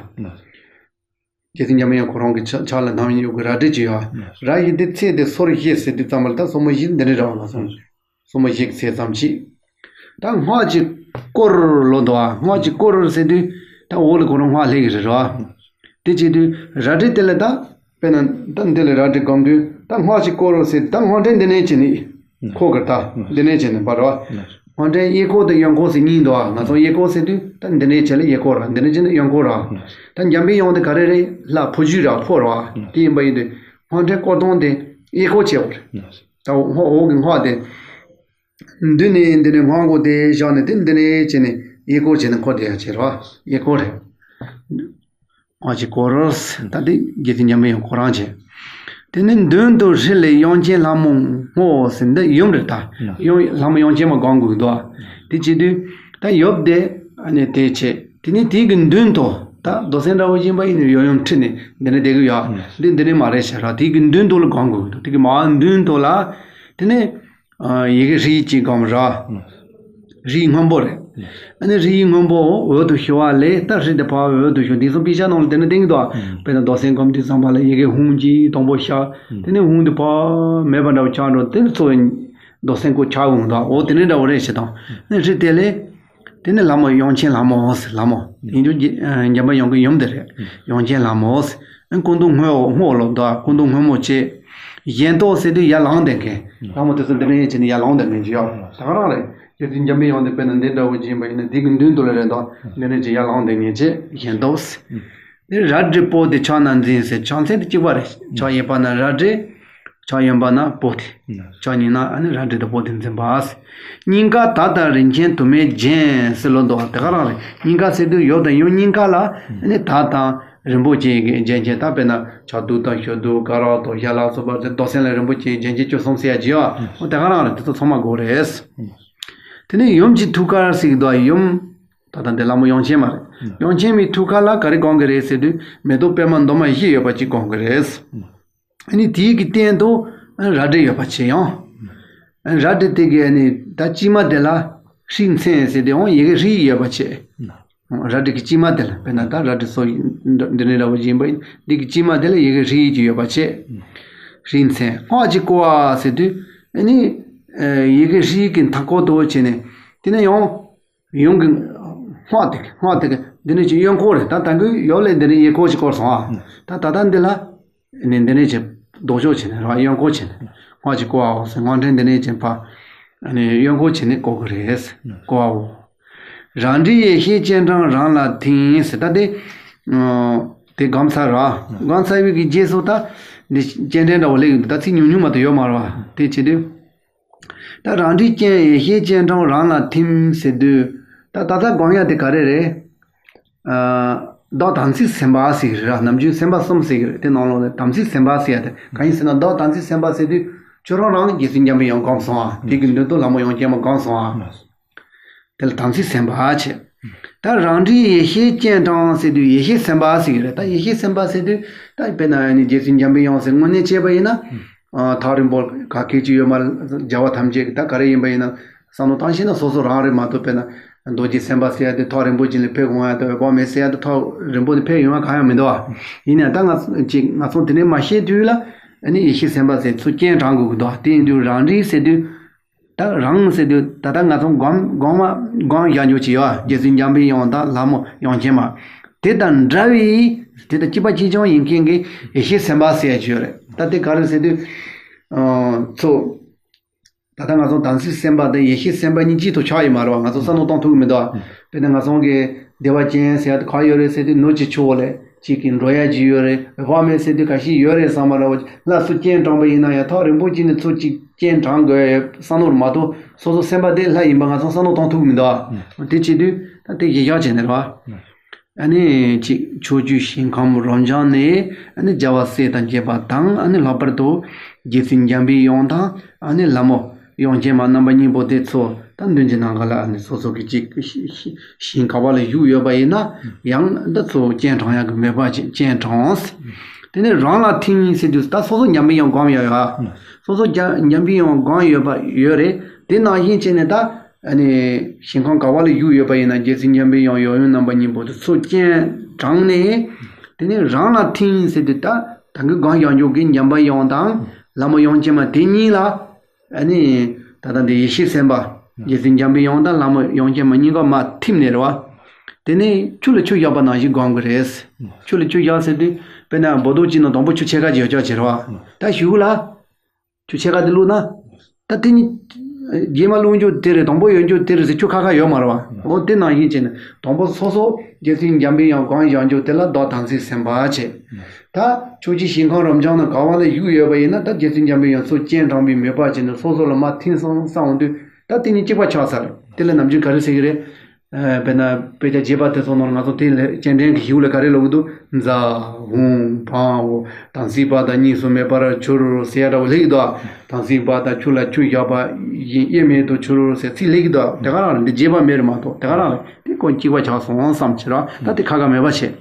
རྗེ་བཙུན་འཇམ་པའི་དབྱངས་ཁོ་རང་གི་ཕྱག་ཕྱག་ལ་བསྣམས་ཡོད་གི་རལ་གྲི་ཅིག་ཡོད། རལ་གྲི་དེ་ཚད་དེ་སོར་བཞི་ཟེར་དུས་ཙམ་པ་ལ་ད་སོར་མོ་བཞི་འདི་འདྲ་རེད་བ། ང་སོང་སོར་མོ་བཞི་གི་ཚད་ཙམ་ཅིག་ད་སྔགས་ཀྱིས་བསྐོར་ལོ་འདུག་ཨ། སྔགས་ཀྱིས་བསྐོར་ཟེར་དུས་ད་འོག་ལ་ཁོ་རང་སྔགས་སླེབས་ཀྱི་རེད་བ། དེ་བྱེད་དུས་རལ་གྲི་དེ་ལ་ད་དཔེར་ན་ད་འདི་ལ་རལ་གྲི་བསྒོམ་དུས་ད་སྔགས་ཀྱིས་བསྐོར་ཟེར་དུས་ད་སྔགས་ཕྲེང་འདི་ནས་བྱས་ནས། ཁོ་གི་ད་འདི་ནས་བྱས་ནས་པར་རོ། སྔགས་ཕྲེང་གཡས་སྐོར་དང་གཡོན་སྐོར་ཟེར་གཉིས་འདུག་ཨ། ང་ཚོ་གཡས་སྐོར་ཟེར་དུས་ད་འདི་ནས་བྱས་ལ་གཡས་སྐོར་ར། འདི་ནས་བྱས་ན་གཡོན་སྐོར་ར། ད་འཇམ་པའི་དབྱངས་དེ་ག་རེ་རེད། ལྷ་ཕོ་རྒྱུད་ར་ཕོ་ར། དེ་ཡིན་པ་ཡིན་དུས་སྔགས་ཕྲེང་སྐོར་སྟངས་དེ་གཡས་སྐོར་བྱས་པ་རེད། ད་འོག་གི་སྔགས་དེ་མདུན་ནས་འདི་ནས་སྔགས་འགོ་དེ་བཞག་ནས་དེ་འདི་ནས་བྱས་ནས་གཡས་སྐོར་བྱས་ནས་འཁོར་དེ་ཡང་བྱས་ར། གཡས་སྐོར་རེད། སྔགས་ཀྱིས་བསྐོར། ད་དེ་རྗེ་བཙུན་འཇམ་པའི་དབྱངས་ཁོ་རང་བྱས། དེ་ནས་མདུན་དུ་ཧྲཱི་ལས་དབྱངས་ཅན་ལྷ་མོ་བསྔོ་ཟེར། འདི་ཡུམ་རེད་ད། དབྱངས་ལྷ་མོ་དབྱངས་ཅན་མ་སྒོམ་དགོས་འདུག་དེ་བྱེད་དུས་ད་ཡབ་དེ་ཨ་ནི་དེ་བྱས། དེ་ནས་དེ་གི་མདུན་དུ་ད་རྡོ་སེམས་འདྲ་བོ་ཡིན་པ་ཡིན་ནས་ཡབ་ཡུམ་ཁྲིད་ནས་འདི་ནས་བསྡད་གི་ཡོད། འདི་འདི་ནས་མ་རེད་ཤག་ར། དེ་གི་མདུན་དུ་ལ་སྒོམ་དགོས་འདུག་དེ་གི་མ་མདུན་དུ་ལ་དེ་ནས། ཨ། ཡི་གེ་ཧྲཱིཿ་ཅིག་སྒོམ་ར། ཧྲཱིཿ་སྔོན་པོ་རེད། ཨ་ནི་ཧྲཱིཿ་སྔོན་པོ་འོད་དུ་ཞུ་བ་ལས་ད་ཧྲཱིཿ་དེ་ཕར་འོད་དུ་ཞུ། དེང་སང་དཔེ་ཆ་ནང་ལ་དེ་ནི་བསྟན་གྱི་འདུག་དཔེར་ན་རྡོ་སེམས་སྒོམ་དུས་ཙམ་པ་ལ་ཡི་གེ་ཧཱུྃ་གཅིག་དང་པོ་ཤར། དེ་ནས་ཧཱུྃ་དེ་ཕར་མེད་པ་འདྲ་བོ་ཆགས་འགྲོ། དེ་ནི་ཚོ་རྡོ་སེམས་ཀོ་ཆགས་འོང་འདུག་འོ་དེ་ནི་འདྲ་བོ་རེད་ཞེས་དང་། ཨ་ནི་ཧྲཱིཿ་དེ་ལས། དེ་ནི་ལྷ་མོ་དབྱངས་ཅན་ལྷ་མོ་ཟེར། ལྷ་མོ་ཡིན་རྒྱུ་འཇམ་པའི་དབྱངས་ཀྱི་ཡུམ་དེ་རེད། དབྱངས་ཅན་ལྷ་མོ་ཟེར། སྐུ་མདོག་སྔོ་སྔོ་ལོ་འདུག་སྐུ་མདོག་སྔོན་མོ་བྱས། གཞན་ཐོག་ཟེར་དུས་ཡར་ལངས་བསྡད་མཁན། ལྷ་མོ་དེ་ཚོ་འདི་འདྲ་བྱས་ནས་ཡར་ལངས་བསྡད་མཁན་ཅིག་ཡོད། ད་ག་རང་རེད། རྗེ་བཙུན་འཇམ་པའི་དབྱངས་དེ་དཔེར་ན་འདི་འདྲ་བོ་ཅིག་ཡིན་པ་ཡིན་ན་འདི་གི་མདུན་དུ་ལ་རེད་འདུག་འདི་འདྲ་ཅིག་ཡར་ལངས་བསྡད་མཁན་ཅིག་གཞན་ཐོག་ཟེར། དེ་རལ་གྲི་པོ་དེ་ཕྱག་ན་འཛིན་ཟེར། ཕྱག་མཚན་དེ་གཅིག་པ་རེད། ཕྱག་གཡས་པ་ན་རལ་གྲི། ཕྱག་གཡོན་པ་ན་པོ་ཏི། ཕྱག་གཉིས་ན་ཨ་ནི་རལ་གྲི་དང་པོ་ཏི་འཛིན་པ། སྙིང་ག་དར་དང་རིན་ཆེན་དུ་མས་བརྒྱན་ཟེར་ལོ་འདུག་དེ་ག་རང་རེད། སྙིང་ག་ཟེར་དུས་ཡབ་དང་ཡུམ་སྙིང་ག་ལ་ཨ་ནི་དར་དང་རིན་པོ་ཆེ་གི་རྒྱན་ཆེན། ད་དཔེར་ན་ཕྱག་གདུབ་དང་ཞབས་གདུབ་དཀར་རག་དང་ཞལ་ལག་སོགས་པ་རྡོ་སེམས་ལ་རིན་པོ་ཆེའི་རྒྱན་ཆེན་བཅུ་གསུམ་ཟེར་ཡ་ཅིག་ཡོད། འོ་དེ་ག་རང་རེད། དེ་ཚོ་ཚང་མ་དགོས་རེད། དེ་ནས་ཡུམ་གྱི་ཐུགས་ཀར་ཟེར་གྱི་འདུག་ཡུམ། ད་ལྟ་འདི་ལྷ་མོ་དབྱངས་ཅན་མ་རེད། དབྱངས་ཅན་མའི་ཐུགས་ཀ་ལ་ག་རེ་སྒོམ་གི་རེད་ཟེར་དུས་མེ་ཏོག་པད་མ་འདབ་མ་བཞི་ཡོད་པ་ཅིག་སྒོམ་གི་རེད། ཨ་ནི་དེའི་གི་སྟེང་དུ་རལ་གྲི་ཡོད་པ་ཅིག་ཡང་། རལ་གྲི་དེ་གི་ཨ་ནི་ད་དཀྱིལ་མ་དེ་ལ་ཧྲཱིཿ་མཚན་ཟེར་དུས་ཡང་ཡི་གེ་ཧྲཱིཿ་ཡོད་པ་ཅིག་རལ་གྲི་གི་དཀྱིལ་མ་དེ་ལ་དཔེར་ན་ད་རལ་གྲི་སོ་འདི་འདྲ་འདྲ་བོ་ཡིན་པ་ཡིན། འདི་གི་དཀྱིལ་མ་དེ་ལ་ཡི་གེ་ཧྲཱིཿ་ཅིག་ཡོད་པ་ཅིག་ཧྲཱིཿ་མཚན། སྔགས་ཀྱིས་བསྐོར་བ་ཟེར་དུས་ཨ་ནི་ཡི་གེ་ཧྲཱིཿ་གི་མཐའ་སྐོར་དུ་བྱས་ནས་དེ་ནས་ཡང་། ཡུམ་གྱི་སྔགས་དེ་སྔགས་དེ་འདི་ནས་ཀྱི་གཡོན་སྐོར་རེད། ད་ད་གི་ཡོད་ལས་འདི་ནས་གཡས་སྐོར་ཞིག་སྐོར་སོང་ཨ། ད་ད་ལྟ་འདི་ལ་ནི་འདི་ནས་ཀྱི་ལྡོག་ཕྱོགས་བྱས་ནས་ར་གཡོན་སྐོར་བྱས་ནས་སྔགས་ཀྱིས་བསྐོར་བའོ་ཟེར། སྔགས་ཕྲེང་འདི་ནས་ཀྱི་ཕ་ནི་གཡོན་སྐོར་བྱས་ནས་བསྐོར་གི་རེད། བསྐོར་བའོ། རང་འདྲའི་ཡེ་ཤེས་སྤྱན་དྲངས་རང་ལ་ཐིམ་ཟེར། ད་དེ་དེ་སྒོམ་ཚར་ར་སྒོམ་ཚར་བའི་གི་རྗེས་སུ་ད་འདི་སྤྱན་འདྲེན་འདྲ་བོ་སླེབས་ཡོང་དུས་ད་ཚིག་ཉུང་ཉུང་མ་གཏོགས་ཡོད་མ་རེད་བ། དེ་བྱེད་དུས། ད་རང་འདྲའི་སྤྱན་ཡེ་ཤེས་སྤྱན་དྲངས་རང་ལ་ཐིམ་ཟེར་དུས། ད་ད་ལྟ་སྒོམ་ཡ་དེ་ག་རེ་རེད། ཨ། བདག་དམ་ཚིག་སེམས་དཔའ་ཟེར་གི་རེད་ར། ནམ་རྒྱུན་སེམས་དཔའ་གསུམ་ཟེར་གི་རེད། དེ་ནང་ལོགས་ནས་དམ་ཚིག་སེམས་དཔའ་ཟེར་ཡ་དེ་གང་ཡིན་ཟེར་ན། བདག་དམ་ཚིག་སེམས་དཔའ་ཟེར་དུས་ཁྱོད་རང་རང་རྗེ་བཙུན་འཇམ་པའི་དབྱངས་སྒོམ་སོང་ཨ། དེ་གི་མདུན་དུ་ལྷ་མོ་དབྱངས་ཅན་མ་སྒོམ་སོང་ཨ། དེ་ལ་དམ་ཚིག་སེམས་དཔའ་བྱས། ད་རང་འདྲའི་ཡེ་ཤེས་སྤྱན་དྲངས་ཟེར་དུས་ཡེ་ཤེས་སེམས་དཔའ་ཟེར་གི་རེད། ད་ཡེ་ཤེས་སེམས་དཔའ་ཟེར་དུས་ད་དཔེར་ན་ནི་རྗེ་བཙུན་འཇམ་པའི་དབྱངས་ཟེར་དངོས་གནས་བྱས་པ་ཡིན་ན། ཨ། ཐག་རིང་པོ་ག་གེ་ཅིག་ཡོད་མ་རེད། རྒྱལ་བ་ཐམས་ཅད་ཀྱི་ད་ག་རེ་ཡིན་པ་ཡིན་ན་བསམ་བློ་བཏང་ཤེས་ན་སོ་སོ་རང་རེད་མ་གཏོགས། དཔེར་ན་རྡོ་རྗེ་སེམས་དཔའ་ཟེར་ཡ་དེ་ཐག་རིང་པོ་ཅིག་ལ་ཕེབས་འོང་ཡ་དང་འོད་དཔག་མེད་ཟེར་ཡ་དེ་ཐག་རིང་པོ་ནས་ཕེབས་ཡོང་ཡ་གང་ཡང་མི་འདུག་ཨ། ཡིན་ནའང་ད་ང་ཅིག་ང་ཚོ་དེ་ནས་མ་ཤེས་དུས་ལ་ཨ་ནི་ཡེ་ཤེས་སེམས་དཔའ་ཟེར་ཚུར་སྤྱན་དྲངས་དགོས་ཀྱི་འདུག་ཨ། དེ་ཡིན་དུས་རང་འདྲའི་ཟེར་དུས། ད་རང་ཟེར་དུས་ད་ལྟ་ང་ཚོ་སྒོམ་སྒོམ་མ་སྒོམ་བཞག་རྒྱུ་ཅིག་ཡོད། རྗེ་བཙུན་འཇམ་པའི་དབྱངས་དང་ལྷ་མོ་དབྱངས་ཅན་མ། དེ་དང་འདྲ་བའི་དེ་དང་གཅིག་པ་གཅིག་རྐྱང་ཡིན་མཁན་གྱི་ཡེ་ཤེས་སེམས་དཔའ་ཟེར་ཡ་ཅིག་ཡོད་རེད། ད་དེ་ག་རེ་ཟེར་དུས། ཨ། ཚོ། ད་ལྟ་ང་ཚོ་དམ་ཚིག་སེམས་དཔའ་དང་ཡེ་ཤེས་སེམས་དཔའ་གཉིས་གཅིག་ཏུ་ཆགས་ཡོད་མ་རེད་བ། ང་ཚོ་བསམ་བློ་གཏོང་ཐུབ་ཀྱི་མི་འདུག་ཨ། དཔེར་ན་ང་ཚོ་གི་བདེ་བ་ཅན་ཟེར་ཡ་དེ་ག་ཡོད་རེད་ཟེར་དུས་ནུབ་ཀྱི་ཕྱོགས་ལ་གཅིག་གི་འགྲོ་ཡ་གཅིག་ཡོད་རེད། འོད་དཔག་མེད་ཟེར་དུས་ག་ཤེད་ཡོད་རེད་བསམ་པ་འདྲ་བོ། སླར་གསོ་སྤྱན་དྲངས་པ་ཡིན་ན་ཡང་ཐག་རིང་པོ་གཅིག་ནས་ཚུར་གཅིག་སྤྱན་དྲངས་དགོས་ཡ་བསམ་བློ་མ་གཏོགས་སོ་སོ་སེམས་པ་དེ་ལྷ་ཡིན་པ་ང་ཚོ་བསམ་བློ་གཏོང་ཐུབ་ཀྱི་མི་འདུག་ཨ། དེ་བྱེད་དུས་ད་དེ་གཞི་བཞག་བྱས་ནས་རེད་བ། ཨ་ནི་གཅིག་ཕྱོགས་བཅུའི་ཞིང་ཁམས་རབ་འབྱམས་ནས་ཨ་ནི་རྒྱལ་བ་སྲས་དང་བཅས་པ་དང་། ཨ་ནི་ལྷག་པར་དུ་རྗེ་བཙུན་འཇམ་པའི་དབྱངས་དང་ཨ་ནི་ལྷ་མོ་ དབྱངས་ཅན་མ་རྣམ་པ་གཉིས་པོ་དེ་ཚོ་ད་མདུན་གྱི་ནམ་མཁའ་ལ་ཨ་ནི་སོ་སོ་གི་ཅིག་ཞིང་ག་བ་ལ་བཞུགས་ཡོད་པ་ཡིན་ན་ཡང་ད་ཚུར་སྤྱན་དྲངས་ཡག་གི་མོས་པ་ཅིག་སྤྱན་དྲངས། དེ་ནས་རང་ལ་ཐིམ་ཟེར་དུས་ད་སོ་སོ་འཇམ་པའི་དབྱངས་སྒོམ་ཡོད་ཡ། སོ་སོ་འཇམ་འཇམ་པའི་དབྱངས་སྒོམ་ཡོད་པ་ཡོད་རེད། དེ་ནང་བཞིན་བྱས་ནས་ད་ཨ་ནི་ཞིང་ཁམས་ག་བ་ལ་བཞུགས་ཡོད་པ་ཡིན་ན་རྗེ་བཙུན་འཇམ་པའི་དབྱངས་ཡབ་ཡུམ་རྣམ་པ་གཉིས་པོ་དེ་ཚུར་སྤྱན་དྲངས་ནས། དེ་ནས་རང་ལ་ཐིམ་ཟེར་དུས་ད་ད་གིན་སྒོམ་བཞག་འཇོག་གི་འཇམ་པའི་དབྱངས་དང་ལྷ་མོ་དབྱངས་ཅན་མ་དེ་གཉིས་ལ། ཨ་ནི། ད་ལྟ་འདི་ཡེ་ཤེས་སེམས་དཔའ། རྗེ་བཙུན་འཇམ་པའི་དབྱངས་དང་ལྷ་མོ་དབྱངས་ཅན་མ་གཉིས་ཀ་མར་ཐིམ་ནས་རེད་བ། དེ་ནས་ཆུ་ལ་ཆུ་བཞག་པ་ནང་བཞིན་སྒོམ་གི་རེད། ཆུ་ལ་ཆུ་བཞག་ཟེར་དུས་དཔེར་ན་སྦོ་ཏོ་གཅིག་ནང་དང་པོ་ཆུ་ཕྱེད་ཀ་ཅིག་ཡོད་ཆོག་ཅེས་རེད་བ། ད་གཞུག་ལ། ཆུ་ཕྱེད་ཀ་དེ་བླུགས་ན། ད་དེ་ནི། རྗེས་མ་བླུགས་རྒྱུ་དེ་རེད། དང་པོ་ཡོད་རྒྱུ་དེ་རེད་ཟེར་ཆུ་ཁ་ཁ་ཡོད་མ་རེད་བ། འོ་དེ་ནང་བཞིན་བྱས་ནས་དང་པོ་སོ་སོ་རྗེ་བཙུན་འཇམ་པའི་དབྱངས་སྒོམ་བཞག་རྒྱུ་དེ་ལ་བདག་དམ་ཚིག་སེམས་དཔའ་བྱས། ད་ཕྱོགས་བཅུའི་ཞིང་ཁམས་རབ་འབྱམས་ན་ག་བ་ལ་བཞུགས་ཡོད་པ་ཡིན་ན་ད་རྗེ་བཙུན་འཇམ་པའི་དབྱངས་སུ་སྤྱན་དྲངས་པའི་མོས་པ་བྱས་ནས་སོ་སོ་ལ་མར་ཐིམ་སོང་བསམ་འོང་དུས་ད་དེ་གཉིས་གཅིག་པ་ཆགས་ཚར། དེ་ལ་ནམ་རྒྱུན་ག་རེ་ཟེར་གི་རེད། ཨ། དཔེར་ན་དཔེ་ཆ་རྒྱས་པ་དེ་ཚོ་ནང་ང་ཚོ་དེ་ལ་སྤྱན་འདྲེན་གྱི་ཞུ་ལ་ག་རེ་ལབ་ཀྱི་འདུག་འཛའ། འོང་། འཕང་། འོ། དམ་ཚིག་པ་དང་གཉིས་སུ་མེད་པར་གྱུར་ཟེར་ཡ་འདྲ་བོ་སླེབས་ཀྱི་འདུག་དམ་ཚིག་པ་དང་ཆུ་ལ་ཆུ་བཞག་པ་བཞིན་དབྱེར་མེད་དུ་གྱུར་ཟེར་ཚིག་སླེབས་ཀྱི་འདུག་དེ་ག་རང་རེད། འདི་རྒྱས་པ་མེད་རེད་མ་གཏོགས་དེ་ག་རང་རེད། དེ་ཀུན་གཅིག་པ་ཆགས་སོང་བསམ་བྱེད་ར། ད་དེ་ཁ་ཁ་མེད་པ་བྱེད།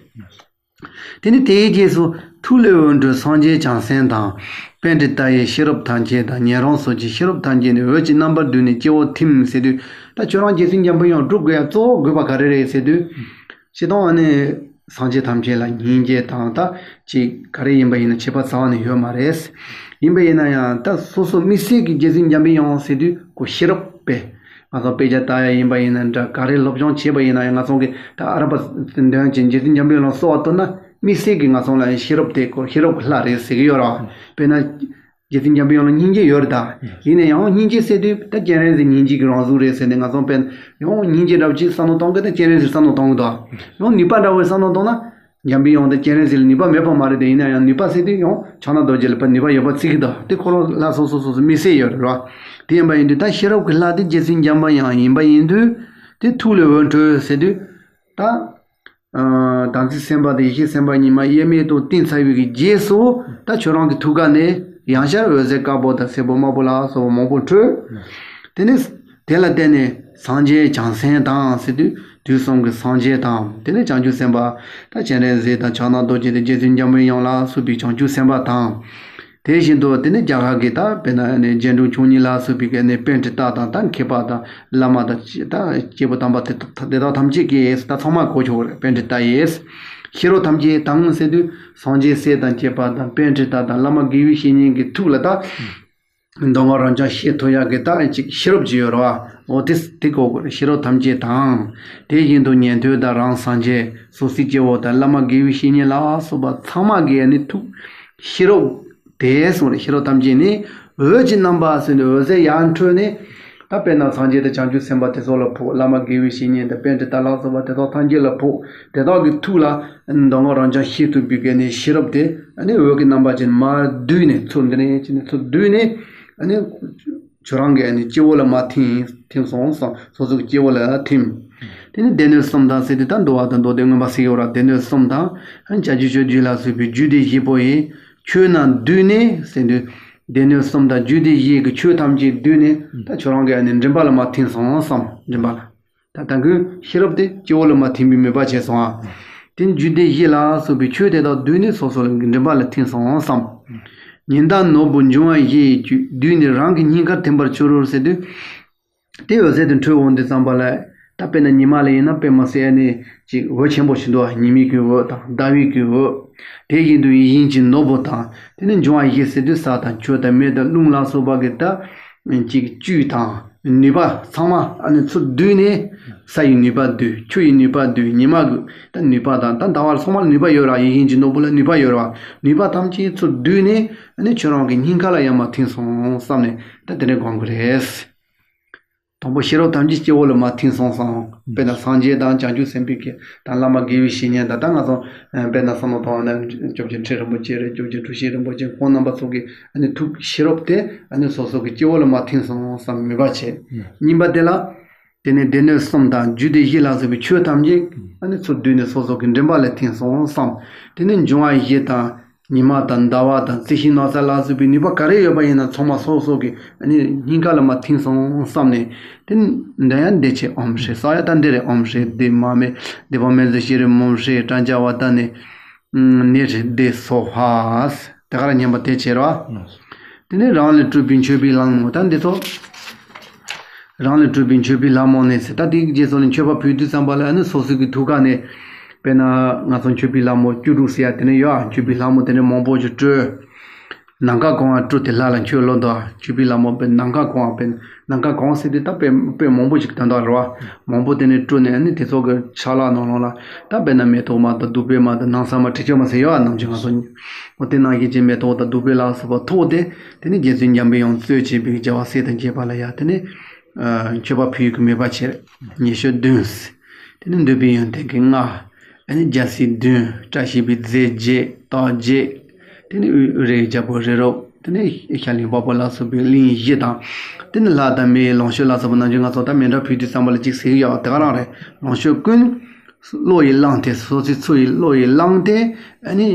དེ་ནི་དེའི་རྗེས་སུ་ཐུགས་ལས་འོད་འཕྲོས་སངས་རྒྱས་བྱང་སེམས་དང་། པཎྜི་ཏ་ཡི་ཤེས་རབ་ཐམས་ཅད་དང་། ཉན་རང་སོགས་ཀྱི་ཤེས་རབ་ཐམས་ཅད་ནི་འོད་ཀྱི་རྣམ་པར་བསྡུས་ནས་སྤྱི་བོར་ཐིམ་ཟེར་དུས། ད་ཁྱོད་རང་རྗེ་བཙུན་འཇམ་པའི་དབྱངས་སྒྲུབ་དགོས་ཡ་གཙོ་བོ་དགོས་པ་ག་རེ་རེད་ཟེར་དུས། སྤྱིར་བཏང་ཨ་ནི་སངས་རྒྱས་ཐམས་ཅད་ལ་སྙིང་རྗེ་དང་ད་ཅིག་ག་རེ་ཡིན་པ་ཡིན་ན་ཁྱད་པར་རྩ་བ་ནས་ཡོད་མ་རེད། ཡིན་པ་ཡིན་ན་ཡང་ད་སོ་སོ་དམིགས་བསལ་གྱི་རྗེ་བཙུན་འཇམ་པའི་དབྱངས་ཟེར་དུས་ཁོ་ཤེས་རབ་པས། ང་ཚོ་དཔེ་ཆ་ལྟ་ཡ་ཡིན་པ་ཡིན་ན་འདྲ། ག་རེ་སློབ་སྦྱོང་བྱས་པ་ཡིན་ན་ཡང་ང་ཚོ་གི་ད་ཨ་ར་པ་འདོན་ཅིང་རྗེ་བཙུན་འཇམ་པའི་དབྱངས་ལ་གསོལ་བ་བཏབ་ན་དམིགས་བསལ་གྱི་ང་ཚོ་ལ་ཡང་ཤེས་རབ་དེ་ཁོ་ཤེས་རབ་ཀྱི་ལྷ་རེད་ཟེར་གྱི་ཡོད་ར། དཔེར་ན། རྗེ་བཙུན་འཇམ་པའི་དབྱངས་ལ་སྙིང་རྗེ་ཡོད་རེད་ད། ཡིན་ན་ཡང་སྙིང་རྗེ་ཟེར་དུས་ད་སྤྱན་རས་གཟིགས་སྙིང་རྗེ་གི་རང་གཟུགས་རེད་ཟེར་ནས་ང་ཚོ་དཔེར་ན་ཡང་སྙིང་རྗེ་འདྲ་བོ་ཅིག་བསམ་བློ་གཏོང་གི་ད་སྤྱན་རས་གཟིགས་བསམ་བློ་གཏོང་གི་འདུག་ཡང་ནུས་པ་འདྲ་བོའི་བསམ་བློ་གཏོང་ན། འཇམ་པའི་དབྱངས་དང་སྤྱན་རས་གཟིགས་ལ་ནུས་པ་མེད་པ་མ་རེད་དེ། ཡིན་ན་ཡང་ནུས་པ་ཟེར་དུས་ཡང་ཕྱག་ན་རྡོ་རྗེ་ལ་ཕར་ནུས་པ་ཡོད་པ་བརྩི་གི་འདུག་དེ་ཁོ་རང་ལ་སོ་སོ་སོ་སོ་དམིགས་བསལ་ཡོད་རེད་བ། དེ་ཡིན་པ་ཡིན་དུས་ད་ཤེས་རབ་ཀྱི་ལྷ་དེ་རྗེ་བཙུན་འཇམ་པའི་དབྱངས་ཡིན་པ་ཡིན་དུས། དེ་ཐུགས་ལས་འོད་འཕྲོས་ཟེར་དུས། ད། ཨ། དམ་ཚིག་སེམས་དཔའ་དང་ཡེ་ཤེས་སེམས་དཔའ་གཉིས་མ་དབྱེར་མེད་དུ་བསྟིམ་ཚར་བའི་གི་རྗེས་སུ་ད་ཁྱོད་རང་གི་ཐུགས་ཀ་ནས་ཡང་བསྐྱར་འོད་ཟེར་དཀར་པོ་དང་སེར་པོ་དམར་པོ་ལ་སོགས་པ་མང་པོ་འཕྲོས། དེ་ནས་དེ་ལ་བརྟེན་ནས་སངས་རྒྱས་བྱང་སེམས་དང་ཟེར་དུས་དུས་གསུམ་གྱི་སངས་རྒྱས་དང་དེ་ནས་བྱང་ཆུབ་སེམས་དཔའ་ད་སྤྱན་རས་གཟིགས་དང་ཕྱག་ན་རྡོ་རྗེ་དང་རྗེ་བཙུན་འཇམ་པའི་དབྱངས་ལ་སོགས་པའི་བྱང་ཆུབ་སེམས་དཔའ་དང་། དེ་བཞིན་དུ་དེ་ནི་རྒྱ་གར་གྱི་ད་དཔེར་ན་ནི་རྒྱན་དྲུག་མཆོག་གཉིས་ལ་སོགས་པའི་གི་ནི་པཎྜི་ཏ་དང་ད་མཁས་པ་དང་བླ་མ་དང་ད་སྐྱེས་བུ་དམ་པ་དེ་དག་དེ་དག་ཐམས་ཅད་ཀྱིས་ད་ཚང་མ་གོ་ཆོག་རེད། པཎྜི་ཏ་ཡིས་ཤེས་རབ་ཐམས་ཅད་དང་ཟེར་དུས་སངས་རྒྱས་སྲས་དང་བཅས་པ་དང་པཎྜི་ཏ་དང་བླ་མ་དགེ་བའི་བཤེས་གཉེན་གྱི་ཐུགས་ལ་ད་མདོ་སྔགས་རབ་འབྱམས་ཤེས་ཐུབ་ཡག་གི་ད་ཅིག་ཤེས་རབ་ཅིག་ཡོད་རེད་བ། འོ་དེ་དེ་གོ་དགོས་རེད། ཤེས་རབ་ཐམས་ཅད་དང་། དེ་བཞིན་དུ་ཉན་ཐོས་དང་རང་སངས་རྒྱས་སོ་སོའི་སྐྱེ་བོ་དང་བླ་མ་དགེ་བའི་བཤེས་གཉེན་ལ་སོགས་པ་ཚང་མ་གིས་ནི་ཐུགས་ཤེས་རབ། དེ་གསུངས་རེད། ཤེས་རབ་ཐམས་ཅད་ནི་འོད་ཀྱི་རྣམ་པ་ཟེར་ནས་འོད་ཟེར་ཡར་འཕྲོས་ནས། ད་དཔེར་ན་སངས་རྒྱས་དང་བྱང་ཆུབ་སེམས་དཔའ་དེ་ཚོ་ལ་ཕོག་བླ་མ་དགེ་བའི་བཤེས་གཉེན་དང་པཎྜི་ཏ་ལ་སོགས་པ་དེ་དག་ཐམས་ཅད་ལ་ཕོག་དེ་དག་གི་ཐུགས་ལ་མདོ་སྔགས་རབ་འབྱམས་ཤེས་ཐུབ་པའི་གི་ནི་ཤེས་རབ་དེ་ཨ་ནི་འོད་ཀྱི་རྣམ་པ་ཅན་མར་བསྡུས་ནས་ཚུར་འདི་ནས་ཅི་ནས་ཚུར་བསྡུས་ནས་ཨ་ནི་ཁྱོད་རང་གི་ཨ་ནི་སྤྱི་བོ་ལ་མར་ཐིམ་ཐིམ་སོང་སོང་སོ་སོ་གི་སྤྱི་བོ་ལ་ཐིམ། དེ་ནི་སྡེ་སྣོད་གསུམ་དང་ཟེར་དུས་ད་འདུལ་བ་དང་མདོ་སྡེ་མངོན་པ་གསལ་ཡོད་ར། སྡེ་སྣོད་གསུམ་དང་ཨ་ནི་བྱ་རྒྱུད་སྤྱོད་རྒྱུད་ལ་སོགས་པའི་རྒྱུད་སྡེ་བཞི་པོ་ཡི་ཆོས་རྣམས་བསྡུས་ནས་ཟེར་དུས། སྡེ་སྣོད་གསུམ་དང་རྒྱུད་སྡེ་བཞི་གི་ཆོས་ཐམས་ཅད་བསྡུས་ནས་ད་ཁྱོད་རང་གི་ཨ་ནི་མགྲིན་པ་ལ་མར་ཐིམ་སོང་བསམ། མགྲིན་པ་ལ། ད་ད་གིན་ཤེས་རབ་དེ་སྤྱི་བོ་ལ་མར་ཐིམ་པའི་མོས་པ་བྱས་སོང་ཨ། དེ་ནི་རྒྱུད་སྡེ་བཞི་ལ་སོགས་པའི་ཆོས་དེ་དག་བསྡུས་ནས་སོ་སོ་ལ་མགྲིན་པ་ལ་ཐིམ་སོང་བསམ། ཉི་ཟླ་ནོར་བུ་འབྱུང་བ་བཞི་ཡི་བཅུད་བསྡུས་ནས་རང་གི་སྙིང་གར་ཐིམ་པར་གྱུར་ཟེར་དུས། དེ་འོད་ཟེར་དེ་འཕྲོས་འོང་དུས་ཙམ་པ་ལ། ད་དཔེར་ན་ཉི་མ་ལ་ཡིན་ན་དཔེ་མི་སྲིད་ཨ་ནི་ཅིག་འོད་ཆེན་པོ་ཞིག་འདུག་ཉི་མའི་གི་འོད་དང་ཟླ་བའི་གི་འོད། དེ་བཞིན་དུ་ཡིད་བཞིན་གྱི་ནོར་བུ་དང་དེ་ནི་འབྱུང་བ་བཞི་ཟེར་དུས་ས་དང་ཆུ་དང་མེ་དང་རླུང་ལ་སོགས་པ་གི་ད་ཅིག་བཅུད་དང་ནུས་པ་ཚང་མ་ཨ་ནི་ཚུར་བསྡུས་ནས་ས་ཡི་ནུས་པ་བསྡུས། ཆུ་ཡི་ནུས་པ་བསྡུས། ཉི་མ་གི་ད་ནུས་པ་དང་ད་ཟླ་བ་ཚང་མ་ལ་ནུས་པ་ཡོད་ར། ཡིད་བཞིན་གྱི་ནོར་བུ་ལ་ནུས་པ་ཡོད་ར། ནུས་པ་ཐམས་ཅད་ཚུར་བསྡུས་ནས་ཨ་ནི་ཁྱོད་རང་གི་སྙིང་ག་ལ་ཡར་མར་ཐིམ་སོང་བསམ་ནས་ད་དེ་འདྲ་སྒོམ་གི་རེད། དང་པོ་ཤེས་རབ་ཐམས་ཅད་སྤྱི་བོ་ལ་མར་ཐིམ་སོང་བསམ། དཔེར་ན་སངས་རྒྱས་དང་བྱང་ཆུབ་སེམས་དཔའི་གི་དང་བླ་མ་དགེ་བའི་བཤེས་གཉེན་དང་ད་ང་ཚོ་དཔེར་ན་བསམ་བློ་གཏོང་བ་ན་སྐྱབས་རྗེ་ཁྲི་རིན་པོ་ཆེ་རེད། སྐྱབས་རྗེ་འཁྲུལ་ཞིག་རིན་པོ་ཆེ་ཁོང་རྣམ་པ་ཚོ་གི་ཨ་ནི་ཐུགས་ཤེས་རབ་དེ་ཨ་ནི་སོ་སོ་གི་སྤྱི་བོ་ལ་མར་ཐིམ་སོང་བསམ་མོས་པ་བྱས། གཉིས་པ་དེ་ལ་དེ་ནས་སྡེ་སྣོད་གསུམ་དང་རྒྱུད་སྡེ་བཞི་ལ་སོགས་པའི་ཆོས་ཐམས་ཅད་ཨ་ནི་ཚུར་བསྡུས་ནས་སོ་སོ་གི་མགྲིན་པ་ལ་ཐིམ་སོང་བསམ། དེ་ནས་འབྱུང་བ་བཞི་དང་། ཉི་མ་དང་ཟླ་བ་དང་རྩི་ཤིང་ནགས་ཚལ་ལ་སོགས་པའི་ནུས་པ་ག་རེ་ཡོད་པ་ཡིན་ན་ཚང་མ་སོ་སོ་གི་ཨ་ནི་སྙིང་ག་ལ་མར་ཐིམ་སོང་བསམ་ནས། དེ་འདི་ཡང་བདེ་ཆེ་ཨོམ་ཧྲེ། ས་ཡ་ད་འདི་རེད། ཨོམ་ཧྲེ་བདེ་མ་མེ་བདེ་བ་མེ་ཟི་ཤི་རི་མོམ་ཧྲེ་ཏྲ་ཛ་བ་ད་ནི་ནི་རེ་བདེ་སོ་ཧ། དེ་ག་རང་ཉན་པ་དེ་བྱེད་རོགས། དེ་ནས་རང་ལས་གྲུབ་པའི་མཆོད་པའི་ལྷ་མོ། ད་འདི་ཚོ་རང་ལས་གྲུབ་པའི་མཆོད་པའི་ལྷ་མོ་ནས་ཟེར། ད་དེའི་རྗེས་སུ་ནི་མཆོད་པ་ཕུལ་དུས་ཙམ་པ་ལ་ཨ་ནི་སོ་སོ་གི་ཐུགས་ཀ་ནས། དཔེར་ན་ང་ཚོ་མཆོད་པའི་ལྷ་མོ་བཅུ་དྲུག་ཟེར་ཡ་དེ་ནས་ཡོད་ཨ། མཆོད་པའི་ལྷ་མོ་དེ་ནས་མང་པོ་ཞིག་སྤྲོས། ནམ་མཁའ་གང་བ་སྤྲོས་ཏེ་ལྷ་ལ་མཆོད་ལོ་འདུག་ཨ། མཆོད་པའི་ལྷ་མོ་དཔེར་ནམ་མཁའ་གང་བ་དཔེར་ནམ་མཁའ་གང་ཟེར་དུས་ད་དཔེ་དཔེ་མང་པོ་ཞིག་དོན་དག་རེད་བ། མང་པོ་དེ་ནས་སྤྲོས་ནས་ཨ་ནི་དེ་ཚོ་གི་ཕྱག་ལག་ནང་ལོགས་ལ་ད་དཔེར་ན་མེ་ཏོག་མ་དང་བདུག་སྤོས་མ་དང་སྣང་གསལ་མ་དྲི་ཆབ་མ་ཟེར་ཡོད་ཨ། ནམ་རྒྱུན་ང་ཚོ་འོ་དེ་ནང་བཞིན་གྱི་མེ་ཏོག་དང་བདུག་སྤོས་ལ་སོགས་པ་ཐོགས་ཏེ། དེ་ནས་རྗེ་བཙུན་འཇམ་པའི་དབྱངས་གཙོས་བྱས་པའི་རྒྱལ་བ་སྲས་དང་བཅས་པ་ལ་ཡ་དེ་ནས་ཨ་མཆོད་པ་ཕུལ་གྱི་མོས་པ་བྱེད། ཉེ་ཤོས་བདུན། དེ་ནས་འདོད་པའི་ཡོན་ཏན་གྱི་ལྔ། ཨ་ནི་རྒྱལ་སྲས་བདུན། བཀྲ་ཤིས་པའི་རྫས་བརྒྱད། རྟགས་བརྒྱད། དེ་ནས་དབུས་རིའི་རྒྱལ་པོ་རི་རབ། དེ་ནས་ཤར་གླིང་དཔའ་བོ་ལ་སོགས་པའི་གླིང་བཞི་དང་། དེ་ནས་ལྷ་དང་མིའི་ལོངས་སྤྱོད་ལ་སོགས་པ་ནམ་རྒྱུན་ང་ཚོ་ད་མཎྜལ་ཕུལ་དུས་ཙམ་པ་ལ་གཅིག་ཟེར་གྱི་ཡོད་དེ་ག་རང་རེད། ལོངས་སྤྱོད་ཀུན་བློ་ཡིས་བླངས་ཏེ། སོ་སོའི་ཚུལ་ཡིས་བློ་ཡིས་བླངས་ཏེ། ཨ་ནི་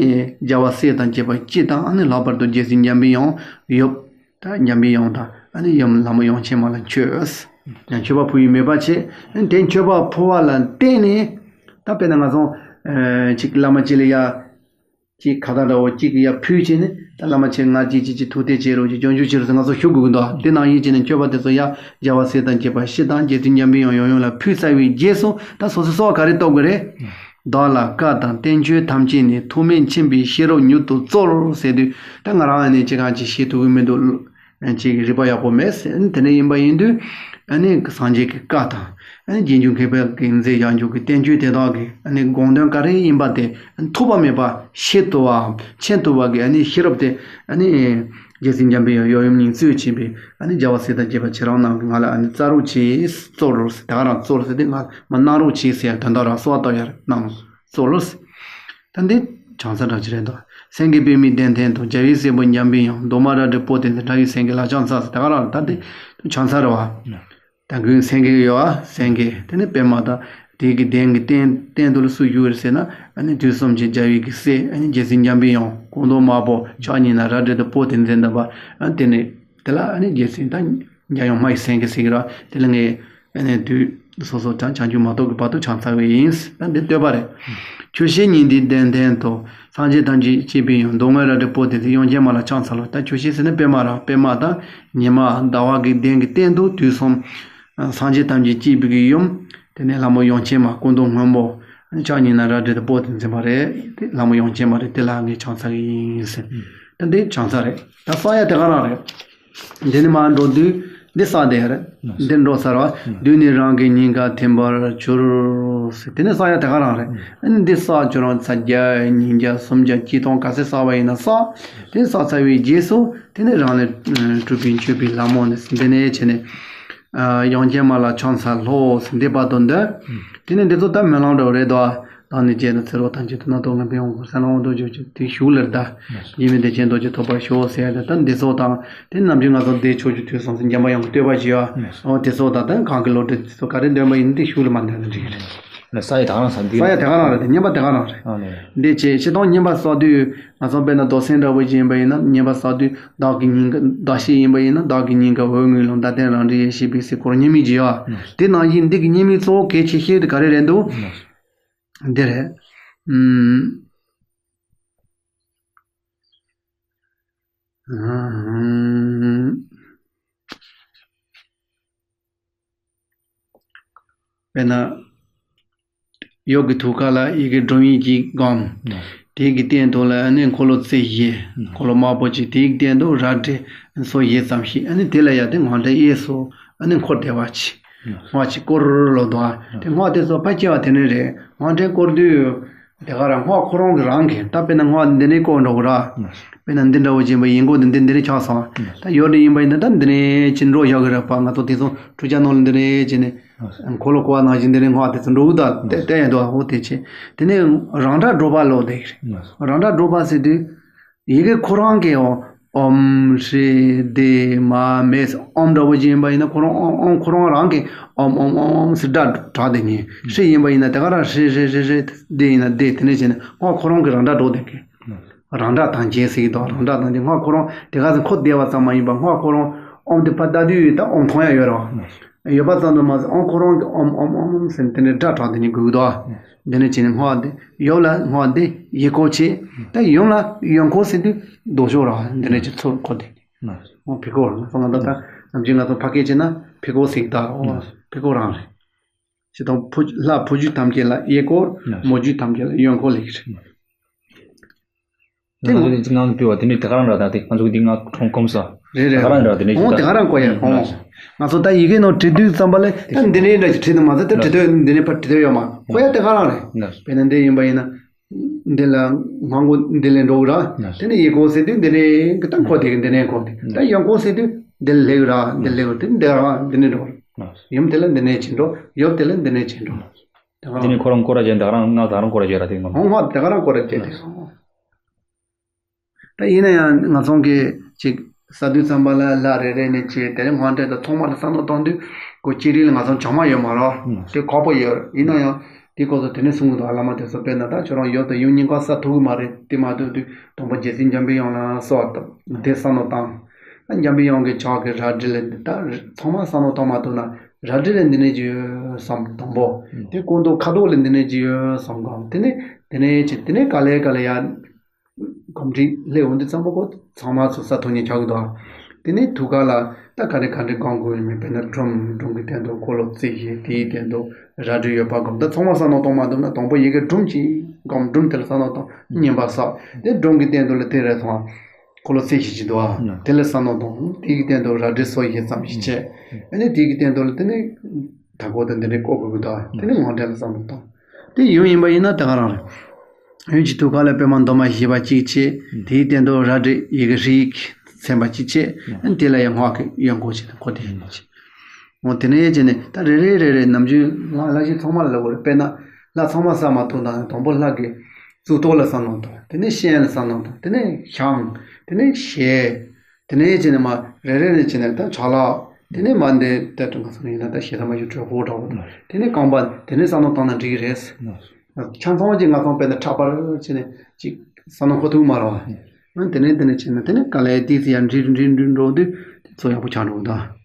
རྒྱལ་བ་སྲས་དང་བཅས་པ་སྤྱི་དང་། ཨ་ནི་ལྷག་པར་དུ་རྗེ་བཙུན་འཇམ་པའི་དབྱངས་ཡབ། ད་འཇམ་པའི་དབྱངས་དང་ཨ་ནི་ཡུམ་ལྷ་མོ་དབྱངས་ཅན་མ་ལ་མཆོད། ཡང་མཆོད་པ་ཕུལ་བའི་མོས་པ་བྱེད། ཨ་ནི་དེ་མཆོད་པ་ཕུལ་བ་ལ་བརྟེན་ནས། ད་དཔེར་ན་ང་ཚོ་ཨ་ཅིག་བླ་མ་ཅིག་ལ་ཡ་ཅིག་ཁ་བཏགས་འདྲ་བོ་ཅིག་ཡ་ཕུལ་བྱས་ནས། ད་བླ་མ་ཁྱེད་ང་ཅིག་ཅིག་ཅིག་ཐུགས་གཏད་བྱེད་རོགས། ཅིག་སྐྱོན་བརྗོད་བྱེད་རོགས་ཟེར་ང་ཚོ་ཞུ་དགོས་ཀྱི་འདུག་དེ་ནང་བཞིན་བྱས་ནས་མཆོད་པ་དེ་ཚོ་ཡ་རྒྱལ་བ་སྲས་དང་བཅས་པ་སྤྱི་དང་། རྗེ་བཙུན་འཇམ་པའི་དབྱངས་ཡང་ཡང་ལ་ཕུལ་ཚར་བའི་རྗེས་སུ། ད་སོ་སོ་གསོལ་བ་ག་རེ་གཏོང་དགོས་རེད། བདག་ལ་བཀའ་དང་བསྟན་བཅོས་ཐམས་ཅད་ནས། ཐུགས་སྨོན་མཁྱེན་པའི་ཤེས་རབ་མྱུར་དུ་སྩོལ་ཟེར་དུས། ད་ང་རང་ནས་ཅི་གང་ཅིག་ཤེས་ཐུབ་ཀྱི་མི་འདུག་ཅིག་རིག་པ་ཡག་པོ་མེད་ཟེར། དེ་འདྲ་ཡིན་པ་ཡིན་དུས། ཨ་ནི་སངས་རྒྱས་ཀྱི་བཀའ་དང་། ཨ་ནི་རྗེས་འཇུག་མཁས་པའི་གི་མཛད་བྱ་འཇུག་གི་བསྟན་བཅོས་དེ་དག་གི་ཨ་ནི་དགོངས་དོན་ག་རེ་ཡིན་པ་དེ་ཐོགས་པ་མེད་པ་ཤེས་ཐུབ་པའམ་མཁྱེན་ཐུབ་པ་གི་ཨ་ནི་ཤེས་རབ་དེ། ཨ་ནི་རྗེ་བཙུན་འཇམ་པའི་དབྱངས་ཡབ་ཡུམ་གཉིས་གཙོས་བྱས་པའི་ཨ་ནི་རྒྱལ་བ་སྲས་དང་བཅས་པ་ཁྱེད་རང་རྣམས་ཀྱིས་ང་ལ་ཨ་ནི་སྩལ་རོགས་གྱིས། སྩོལ་རོགས་ཟེར། ད་ག་རང་སྩོལ་ཟེར་དེ་ང་མ་གནང་རོགས་གྱིས་ཟེར་ཡ་དོན་དག་རང་གསོལ་བ་བཏབ་ཡ་རེད། གནང་སོ་ལོ། ད་འདི་ཕྱག་འཚལ་གྲངས་ཅི་རེད་དོ། སེང་གེ་པདྨའི་གདན་སྟེང་དུ། རྒྱལ་བའི་སྲས་པོ་འཇམ་པའི་དབྱངས། མདོག་དམར་རལ་གྲི་པོ་ཏི་འཛིན། དགྲ་ཡི་སེང་གེ་ལ་ཕྱག་འཚལ་ཟེར། ད་ག་རང་ད་འདི་ཕྱག་འཚལ་རེད་བ། ད་གུན་སེང་གེ་ཡོད་བ། སེང་གེ་དེ་ནི་པདྨ་དང་དེ་གི་གདན་གྱི་སྟེང་སྟེང་དུ་ལ་སུ་བཞུགས་རེད་ཟེར་ན། ཨ་ནི་དུས་གསུམ་གྱི་རྒྱལ་བའི་གི་སྲས། ཨ་ནི་རྗེ་བཙུན་འཇམ་པའི་དབྱངས། སྐུ་མདོག་དམར་པོ། ཕྱག་གཉིས་ན་རལ་གྲི་དང་པོ་ཏི་འཛིན་དང་པ། ཨ་དེ་ནི་དེ་ལ་ཨ་ནི་རྗེ་བཙུན་ད་འཇམ་དབྱངས་སྨྲ་བའི་སེང་གེ་ཟེར་གི་ར། དེ་ལ་ངས། ཨ་ནི་དུས་སོ་སོ་དང་བྱང་ཆུབ་མ་ཐོབ་ཀྱི་བར་དུ་ཕྱག་འཚལ་བའི་ཡིན། ད་འདི་བསྟོད་པ་རེད། ཆུ་ཤེལ་ཉི་ཟླའི་གདན་སྟེང་དུ། སངས་རྒྱས་ཐམས་ཅད་གཅིག་པའི་ཡུམ། མདོག་སྔོ་རལ་གྲི་པོ་ཏི་འཛིན། དབྱངས་ཅན་མ་ལ་ཕྱག་འཚལ་ལོ། ད་ཆུ་ཤེལ་ཟེར་ན་པདྨ་ར། པདྨ་དང་ཉི་མ་ཟླ་བ་གི་གདན་གྱི་སྟེང་དུ་དུས་གསུམ་སངས་རྒྱས་ཐམས་ཅད་གཅིག་པའི་གི་ཡུམ། དེ་ནས་ལྷ་མོ་དབྱངས་ཅན་མ་སྐུ་མདོག་སྔོན་པོ། ཕྱག་གཉིས་ན་རལ་གྲི་དང་པོ་ཏི་འཛིན་པ་རེད། དེ་ལྷ་མོ་དབྱངས་ཅན་མ་རེད། དེ་ལ་ངས་ཕྱག་འཚལ་གི་ཡིན་ཟེར། ད་འདི་ཕྱག་འཚལ་རེད། ད་གསོལ་ཡ་དེ་ག་རང་རེད། འདི་ནི་མར་འགྲོ་དུས་འདི་གསོལ་དེ་རེད། འདི་འགྲོ་ཚར་བ། དུས་ནི་རང་གི་སྙིང་ག་ཐིམ་པར་གྱུར། དེ་ནི་གསོལ་ཡ་དེ་ག་རང་རེད། ཨ་ནི་འདི་གསོལ་ཁྱོད་རང་ཚར་བརྒྱ་ཉིས་བརྒྱ་སུམ་བརྒྱ་གཅིག་སྟོང་ག་ཚད་གསོལ་བ་ཡིན་ན་གསོལ། དེ་གསོལ་ཚར་བའི་རྗེས་སུ་དེ་ནི་རང་ལས་གྲུབ་པའི་མཆོད་པའི་ལྷ་མོ་ནི་འདི་ནས་བྱས་ནས། དབྱངས་ཅན་མ་ལ་ཕྱག་འཚལ་ལོ་ཟེར་འདི་བར་དུ་འདི། དེ་ནི་འདི་ཚོ་ད་སྨོན་ལམ་འདྲ་བོ་རེད་དོ། བདག་ནི་རྗེ་དང་ཚེ་རོགས་ཐམས་ཅད་དུ། སྣང་སྟོང་ངན་པའི་དབང་བསྐུར་སེམས་ལ་དབང་དུ་གྱུར་ཅིག་དེ་གཞུག་ལ་ད་ཡིད་མི་བདེ་ཆེན་རྡོ་རྗེ་ཐོབ་པར་ཤོག་ཟེར་ཡ་ད་འདི་ཚོ་དང་། དེ་ནམ་རྒྱུན་ང་ཚོ་འདི་ཕྱོགས་བཅུའི་དུས་གསུམ་སུ་འཇམ་པའི་དབྱངས་ཀྱི་བསྟོད་པ་ཞུ་ཡ། འོ་དེ་ཚོ་དང་ད་གང་གི་བློ་གྲོས་དེ་ཚོ་ག་རེ་འདོན་པ་ཡིན་དེ་གཞུག་ལ་མ་འདོན་ན་འགྲིག་གི་རེད། ལ་ས་ཡ་ད་ག་རང་ས་འདི་ས་ཡ་ད་ག་རང་རེད། དེ་བསྙེན་པ་ད་ག་རང་རེད། ཨ་ནི། འདི་བྱས་ཕྱི་དང་བསྙེན་པ་གསོལ་དུས་ང་ཚོ་དཔེར་ན་རྡོར་སེམས་འདྲ་བོ་ཅིག་ཡིན་པ་ཡིན་ན་བསྙེན་པ་གསོལ་དུས་བདག་གི་སྙིང་ག་བདག་བཤེས་ཡིན་པ་ཡིན་ན་བདག་གི་སྙིང་ག་འོད་ངུས་ལོངས། བདག་བསྟན་རང་གྲོལ་ཡེ་ཤེས་པའི་གཟི་འཁོར་བསྙེན་མི་བགྱི་བ། དེ་ནང་བཞིན་འདི་གི་བསྙེན་མི་གཙོ་བོ་གལ་ཆེ་ཤོས་དེ་ག་རེ་རེད་འདུག་འདི་རེད། ཨུམ། ཨུམ། དཔེར་ན། ཡབ་ཀྱི་ཐུགས་ཀ་ལ་ཡི་གེ་སྒྲོམ་ཡིག་ཅིག་བསྒོམ། དེ་གི་སྟེང་དུ་ལ་ཨ་ནི་འཁོར་ལོ་རྩེ་བཞི། འཁོར་ལོ་དམར་པོ་གཅིག་དེའི་སྟེང་དུ་རལ་གྲི་སོ་བཞི་ཙམ་ཞིག་ཨ་ནི་དེ་ལ་ཡ་དེ་སྔགས་ཕྲེང་གཡས་སུ་ཨ་ནི་འཁོར་བསྡད་པ་ཅིག་སྔགས་ཅིག་བསྐོར་ལོ་དོ། དེ་སྔགས་དེ་ཚོ་ཕལ་ཆེ་བ་དེ་ནས་རེད། སྔགས་ཕྲེང་བསྐོར་དུས་དེ་ག་རང་སྔགས་ཁོ་རང་གི་རང་གི་ད་དཔེར་ན་སྔགས་འདི་ནས་བསྐོར་འགྲོ་གི་ར། དཔེར་ན་འདི་འདྲ་བོ་བྱས་པ་ཡིན་གོ་འདི་འདི་འདི་ནས་ཆགས་སོང་། ད་ཡོད་འདྲ་ཡིན་པ་ཡིན་ན་ད་འདི་ནས་ཅི་འགྲོ་ཡག་གི་རེད་པ། ང་ཚོ་དེ་ཚོ་འཕྲུལ་ཆས་ནང་ལ་འདི་ནས་བྱས་ནས། འཁོར་ལོ་བསྐོར་བ་ནང་བཞིན་འདི་ནས་སྔགས་དེ་ཚོ་འགྲོ་གི་ད་དེ་དེ་ཡང་འདུག་འོ་དེ་བྱས། དེ་ནས་རང་སྒྲ་སྒྲོག་པ་ལོ་དེ་རེད། རང་སྒྲ་སྒྲོག་པ་ཟེར་དུས། ཡི་གེ་ཁོ་རང་གི་ཨོ་ཨོམ་ཧྲི་དེ་མ་མེ་ཨོམ་འདྲ་བོ་ཅིག་ཡིན་པ་ཡིན་ན་ཁོ་རང་ཨོམ་ཨོམ་ཁོ་རང་རང་གི་ཨོམ་ཨོམ་ཨོམ་ཨོམ་ཟེར་སྒྲ་གྲགས་དེ་ཉིད་ཧྲི་ཡིན་པ་ཡིན་ན་དེ་ག་རང་ཧྲི་ཧྲི་ཧྲི་ཧྲི་དེ་ཡིན་ན་དེ་དེ་ནས་བྱས་ནས་ཨོ་ཁོ་རང་གི་རང་སྒྲ་སྒྲོག་དེ་གི། རང་སྒྲ་དམ་བཅས་ཟེར་གྱི་འདུག་རང་སྒྲ་དམ་བཅས། སྔགས་ཁོ་རང་དེ་ག་ཚོད་འཁོར་བསྡད་པ་ཙམ་མ་ཡིན་པར། སྔགས་ཁོ་རང་ཨོམ་དེ་ཕར་བཏབ་དུས་ད་ཨོམ་མཐོང་ཡ་ཡོད་རེད་བ། ཡོད་པ་ཙམ་དུ་མ་ཟད། ཨོམ་ཁོ་རང་གི་ཨོམ་ཨོམ་ཨོམ་ཟེར་ནས་དེ་འདྲའི་སྒྲ་གྲགས། དེ་ནས་དགོས་ཀྱི་འདུག་དེ་ནས་བྱས་ནས་སྔགས་དེ་ཡབ་ལ་སྔགས་དེ་གཡས་སྐོར་བྱས། ད་ཡུམ་ལ་གཡོན་སྐོར་ཟེར་དུས་ལྡོག་ཕྱོགས་རེད་བ། དེ་འདྲ་ཅིག་ཚུར་འཁོར་ཏེ། ཨོ་ཕི་ཁོ་རང་སོང་ང་ད་ལྟ་ནམ་རྒྱུན་ང་ཚོ་ཕ་སྐད་བྱས་ན་ཕི་ཁོ་ཟེར་གྱི་འདུག་ཨོ་ཕི་ཁོ་རང་རེད། ཞེས་དང་ཕོ་ལྷ་ཕོ་རྒྱུད་ཐམས་ཅད་ལ་གཡས་སྐོར། མོ་རྒྱུད་ཐམས་ཅད་ལ་གཡོན་སྐོར་ལེགས་རེད། དེ་ང་ཚོ་ནི་ངང་བྲིས་པ་དེ་ནི་དེ་ག་རང་འདྲ། ད་དེ་ང་ཚོ་འདི་ངག་ཁྲོང་སྐོམ་ས། རེད་རེད། དེ་ག་རང་འདྲ། དེ་ནི་ཨོ་དེ་ག་རང་བཀོད་ཡ། ཨོ་ང་ཚོ་ད་ཡི་གེ་ནང་བྲིས་དུས་ཙམ་པ་ལས་ད་འདི་འདྲའི་འདྲ་ཞིག་བྲིས་འདུག་མ་ཟད། ད་བྲིས་དོན་འདི་འདྲའི་ཕར་བྲིས་དོན་ཡོད་མ་རེད། བཀོད་ཡ་དེ་ག་རང་རེད། དཔེར་ན་འདི་ཡིན་པ་ཡིན་ན། འདི་ལ་སྔགས་འགོ་འདི་ལས་འགྲོ་གི་ར། དེ་ནས་གཡས་སྐོར་ཟེར་དུས་འདི་ནས་ད་འཁོར་དེ་གི་འདི་ནས་འཁོར་དེ། ད་གཡོན་སྐོར་ཟེར་དུས་འདི་ལ་སླེབས་གི་ར། འདི་ལ་སླེབས་གི་ར། དེ་འདི་ར་འདི་ནས་འགྲོ་གི་ར། ཡུམ་དེ་ལ་འདི་ནས་ཅིག་འགྲོ། ཡབ་དེ་ལ་འདི་ནས་ཅིག་འགྲོ། དེ་ག་དེ་ནས་ཁོ་རང་སྐོར་ར་བྱས། དེ་ག་རང་སྔགས་དེ་ག་རང་སྐོར་ར་བྱས་ར། དེ་ངོ་མ། ཨོ་སྔགས་དེ་ག་རང་སྐོར་ར་བྱས་ཏེ། ད་ཡིན་ན་ཡང་ང་ཚོ་གིས་ཅིག་ཟེར་དུས་ཙམ་པ་ལ་ལྷ་རེ་རེ་ནས་ཅིག་དེ་རིང་སྔོན་འགྲོ་དང་ཐོག་མར་བསམ་བློ་གཏོང་དུས་ཁོ་ཅི་རིགས་ལ་ང་ཚོ་བྱང་མ་ཡོད་མ་རེད། དེ་ཁག་པོ་ཡོད། ཡིན་ན་ཡང་དེ་སྐོར་དུ་དེ་ནས་གསུང་གི་འདུག་བླ་མ་དེ་ཚོ། དཔེར་ན་ད་ཁྱོད་རང་ཡབ་དང་ཡུམ་གཉིས་ཀ་བསགས་ཐུབ་ཀྱི་མ་རེད། དེ་མ་ཐུབ་དུས་དང་པོ་རྒྱལ་སྲས་འཇམ་པའི་དབྱངས་ལ་གསོལ་བ་བཏབ། དེ་བསམ་བློ་བཏང་། ད་འཇམ་པའི་དབྱངས་ཀྱི་ཕྱག་གི་རལ་གྲི་ལ་ད་ཚང་མ་བསམ་བློ་གཏོང་མ་ཐུབ་ན། རལ་གྲི་ལ་འདི་ནས་ཅིག་ཡོད་བསམ་དང་པོ། དེ་སྐུ་མདོག་ཁ་དོག་ལ་འདི་ནས་ཅིག་ཡོད་བསམ་གང་། དེ་ནས་དེ་ནས་ཅིག་དེ་ནས་ག་ལེ་ག་ལེ་ཡ། གོམས་འདྲིས་སླེབས་འོང་དུས་ཙམ་པ་ཁོ་ཚང་མ་ཚོ་ས་ཐོག་ནས་ཆགས་ཀྱི་འདུག་དེ་ནས་ཐུགས་ཀ་ལ་ད་ག་རེ་ག་འདྲ་སྒོམ་དགོས་ཡོད་མེད། དཔེར་ན་སྒྲུང་། སྒྲུང་གི་སྟེང་དུ་འཁོར་ལོ་རྩིབས་བཞི། དེའི་སྟེང་དུ་རལ་གྲི་ཡོད་པ་སྒོམ། ད་ཚང་མ་བསམ་བློ་གཏོང་མ་ཐུབ་ན་དང་པོ་ཡི་གེ་སྒྲུང་ཅིག་སྒོམ། སྒྲུང་དེ་ལ་བསམ་བློ་གཏོང་། བསྙེན་པ་བསགས། དེ་སྒྲུང་གི་སྟེང་དུ་ལ་དེ་རེ་ཐོང་། འཁོར་ལོ་རྩིབས་བཞི་ཅིག་འདུག་ཨ། དེ་ལ་བསམ་བློ་གཏོང་། དེའི་སྟེང་དུ་རལ་གྲི་སོ་བཞི་ཙམ་ཞིག་བྱས། ཨ་ནི་དེའི་སྟེང་དུ་ལ་དེ་ནས་མཐའ་སྐོར་དུ་འདི་འདྲའི་བཀོད་དགོས་ཀྱི་འདུག་དེ་ནས་སྔོན་འགྲོ་ལ་བསམ་བློ་གཏོང་། དེ་ཡུམ་ཡིན་པ་ཡིན་ན་དེ་ག་རང་རེད། ཡུམ་གྱི་ཐུགས་ཀ་ལ་པདྨ་འདབ་མ་བཞི་པ་གཅིག་བྱས། དེའི་སྟེང་དུ་རལ་གྲི་ཡི་གེ་ཧྲཱིཿ་མཚན་པ་གཅིག་བྱས། ཨ་ནི་དེ་ལ་ཡང་སྔགས་ཀྱི་གཡོན་སྐོར་བྱས་ནས་འཁོར་དེ་ཡིན་ནོ་ཅི། འོ་དེ་ནས་བྱས་ནས་ད་རེ་རེ་རེ་རེ་ནམ་རྒྱུན་ལྷ་ལྷ་ཞིག་ཚང་མ་ལ་ལབ་དགོས་རེད། དཔེར་ན་ལྷ་ཚང་མ་བསགས་མ་ཐུབ་ན་དང་པོ་ལྷ་གི་གཙུག་ཏོར་ལ་བསམ་བློ་གཏོང་། དེ་ནས་སྤྱན་ལ་བསམ་བློ་གཏོང་། དེ་ནས་ཞབས། དེ་ནས་ཞལ། དེ་ནས་བྱས་ནས་མར་རེ་རེ་རེ་བྱས་ནས་ད་ཕྱག་ལག། དེ་ནས་མར་འདི་ལྟར་དུ་ང་ཚོ་ཡིན་ན་ད་ཞེ་ད་མ་ཞུ་གྲོད་ཁོག་འདྲ་བོ་དང་། དེ་ནས་རྐང་པ། དེ་ནས་བསམ་བློ་བཏང་ན་འགྲིག་གི་རེད། ཆང་ཚང་བ་ཅིག་ང་ཚོ་དཔེར་ན་ཕྲག་པར་བྱས་ནས་ཅིག་བསམ་བློ་འཁོར་ཐུབ་མ་རེད་བ། དེ་ནས་དེ་ནས་བྱས་ན་དེ་ནས་ག་ལེ་ཏིས་ཡར་འགྲིལ་འགྲིལ་འགྲིལ་འགྲོ་དུས་དེ་ཚོ་ཡག་པོ་ཆགས་འགྲོ་གི་འདུག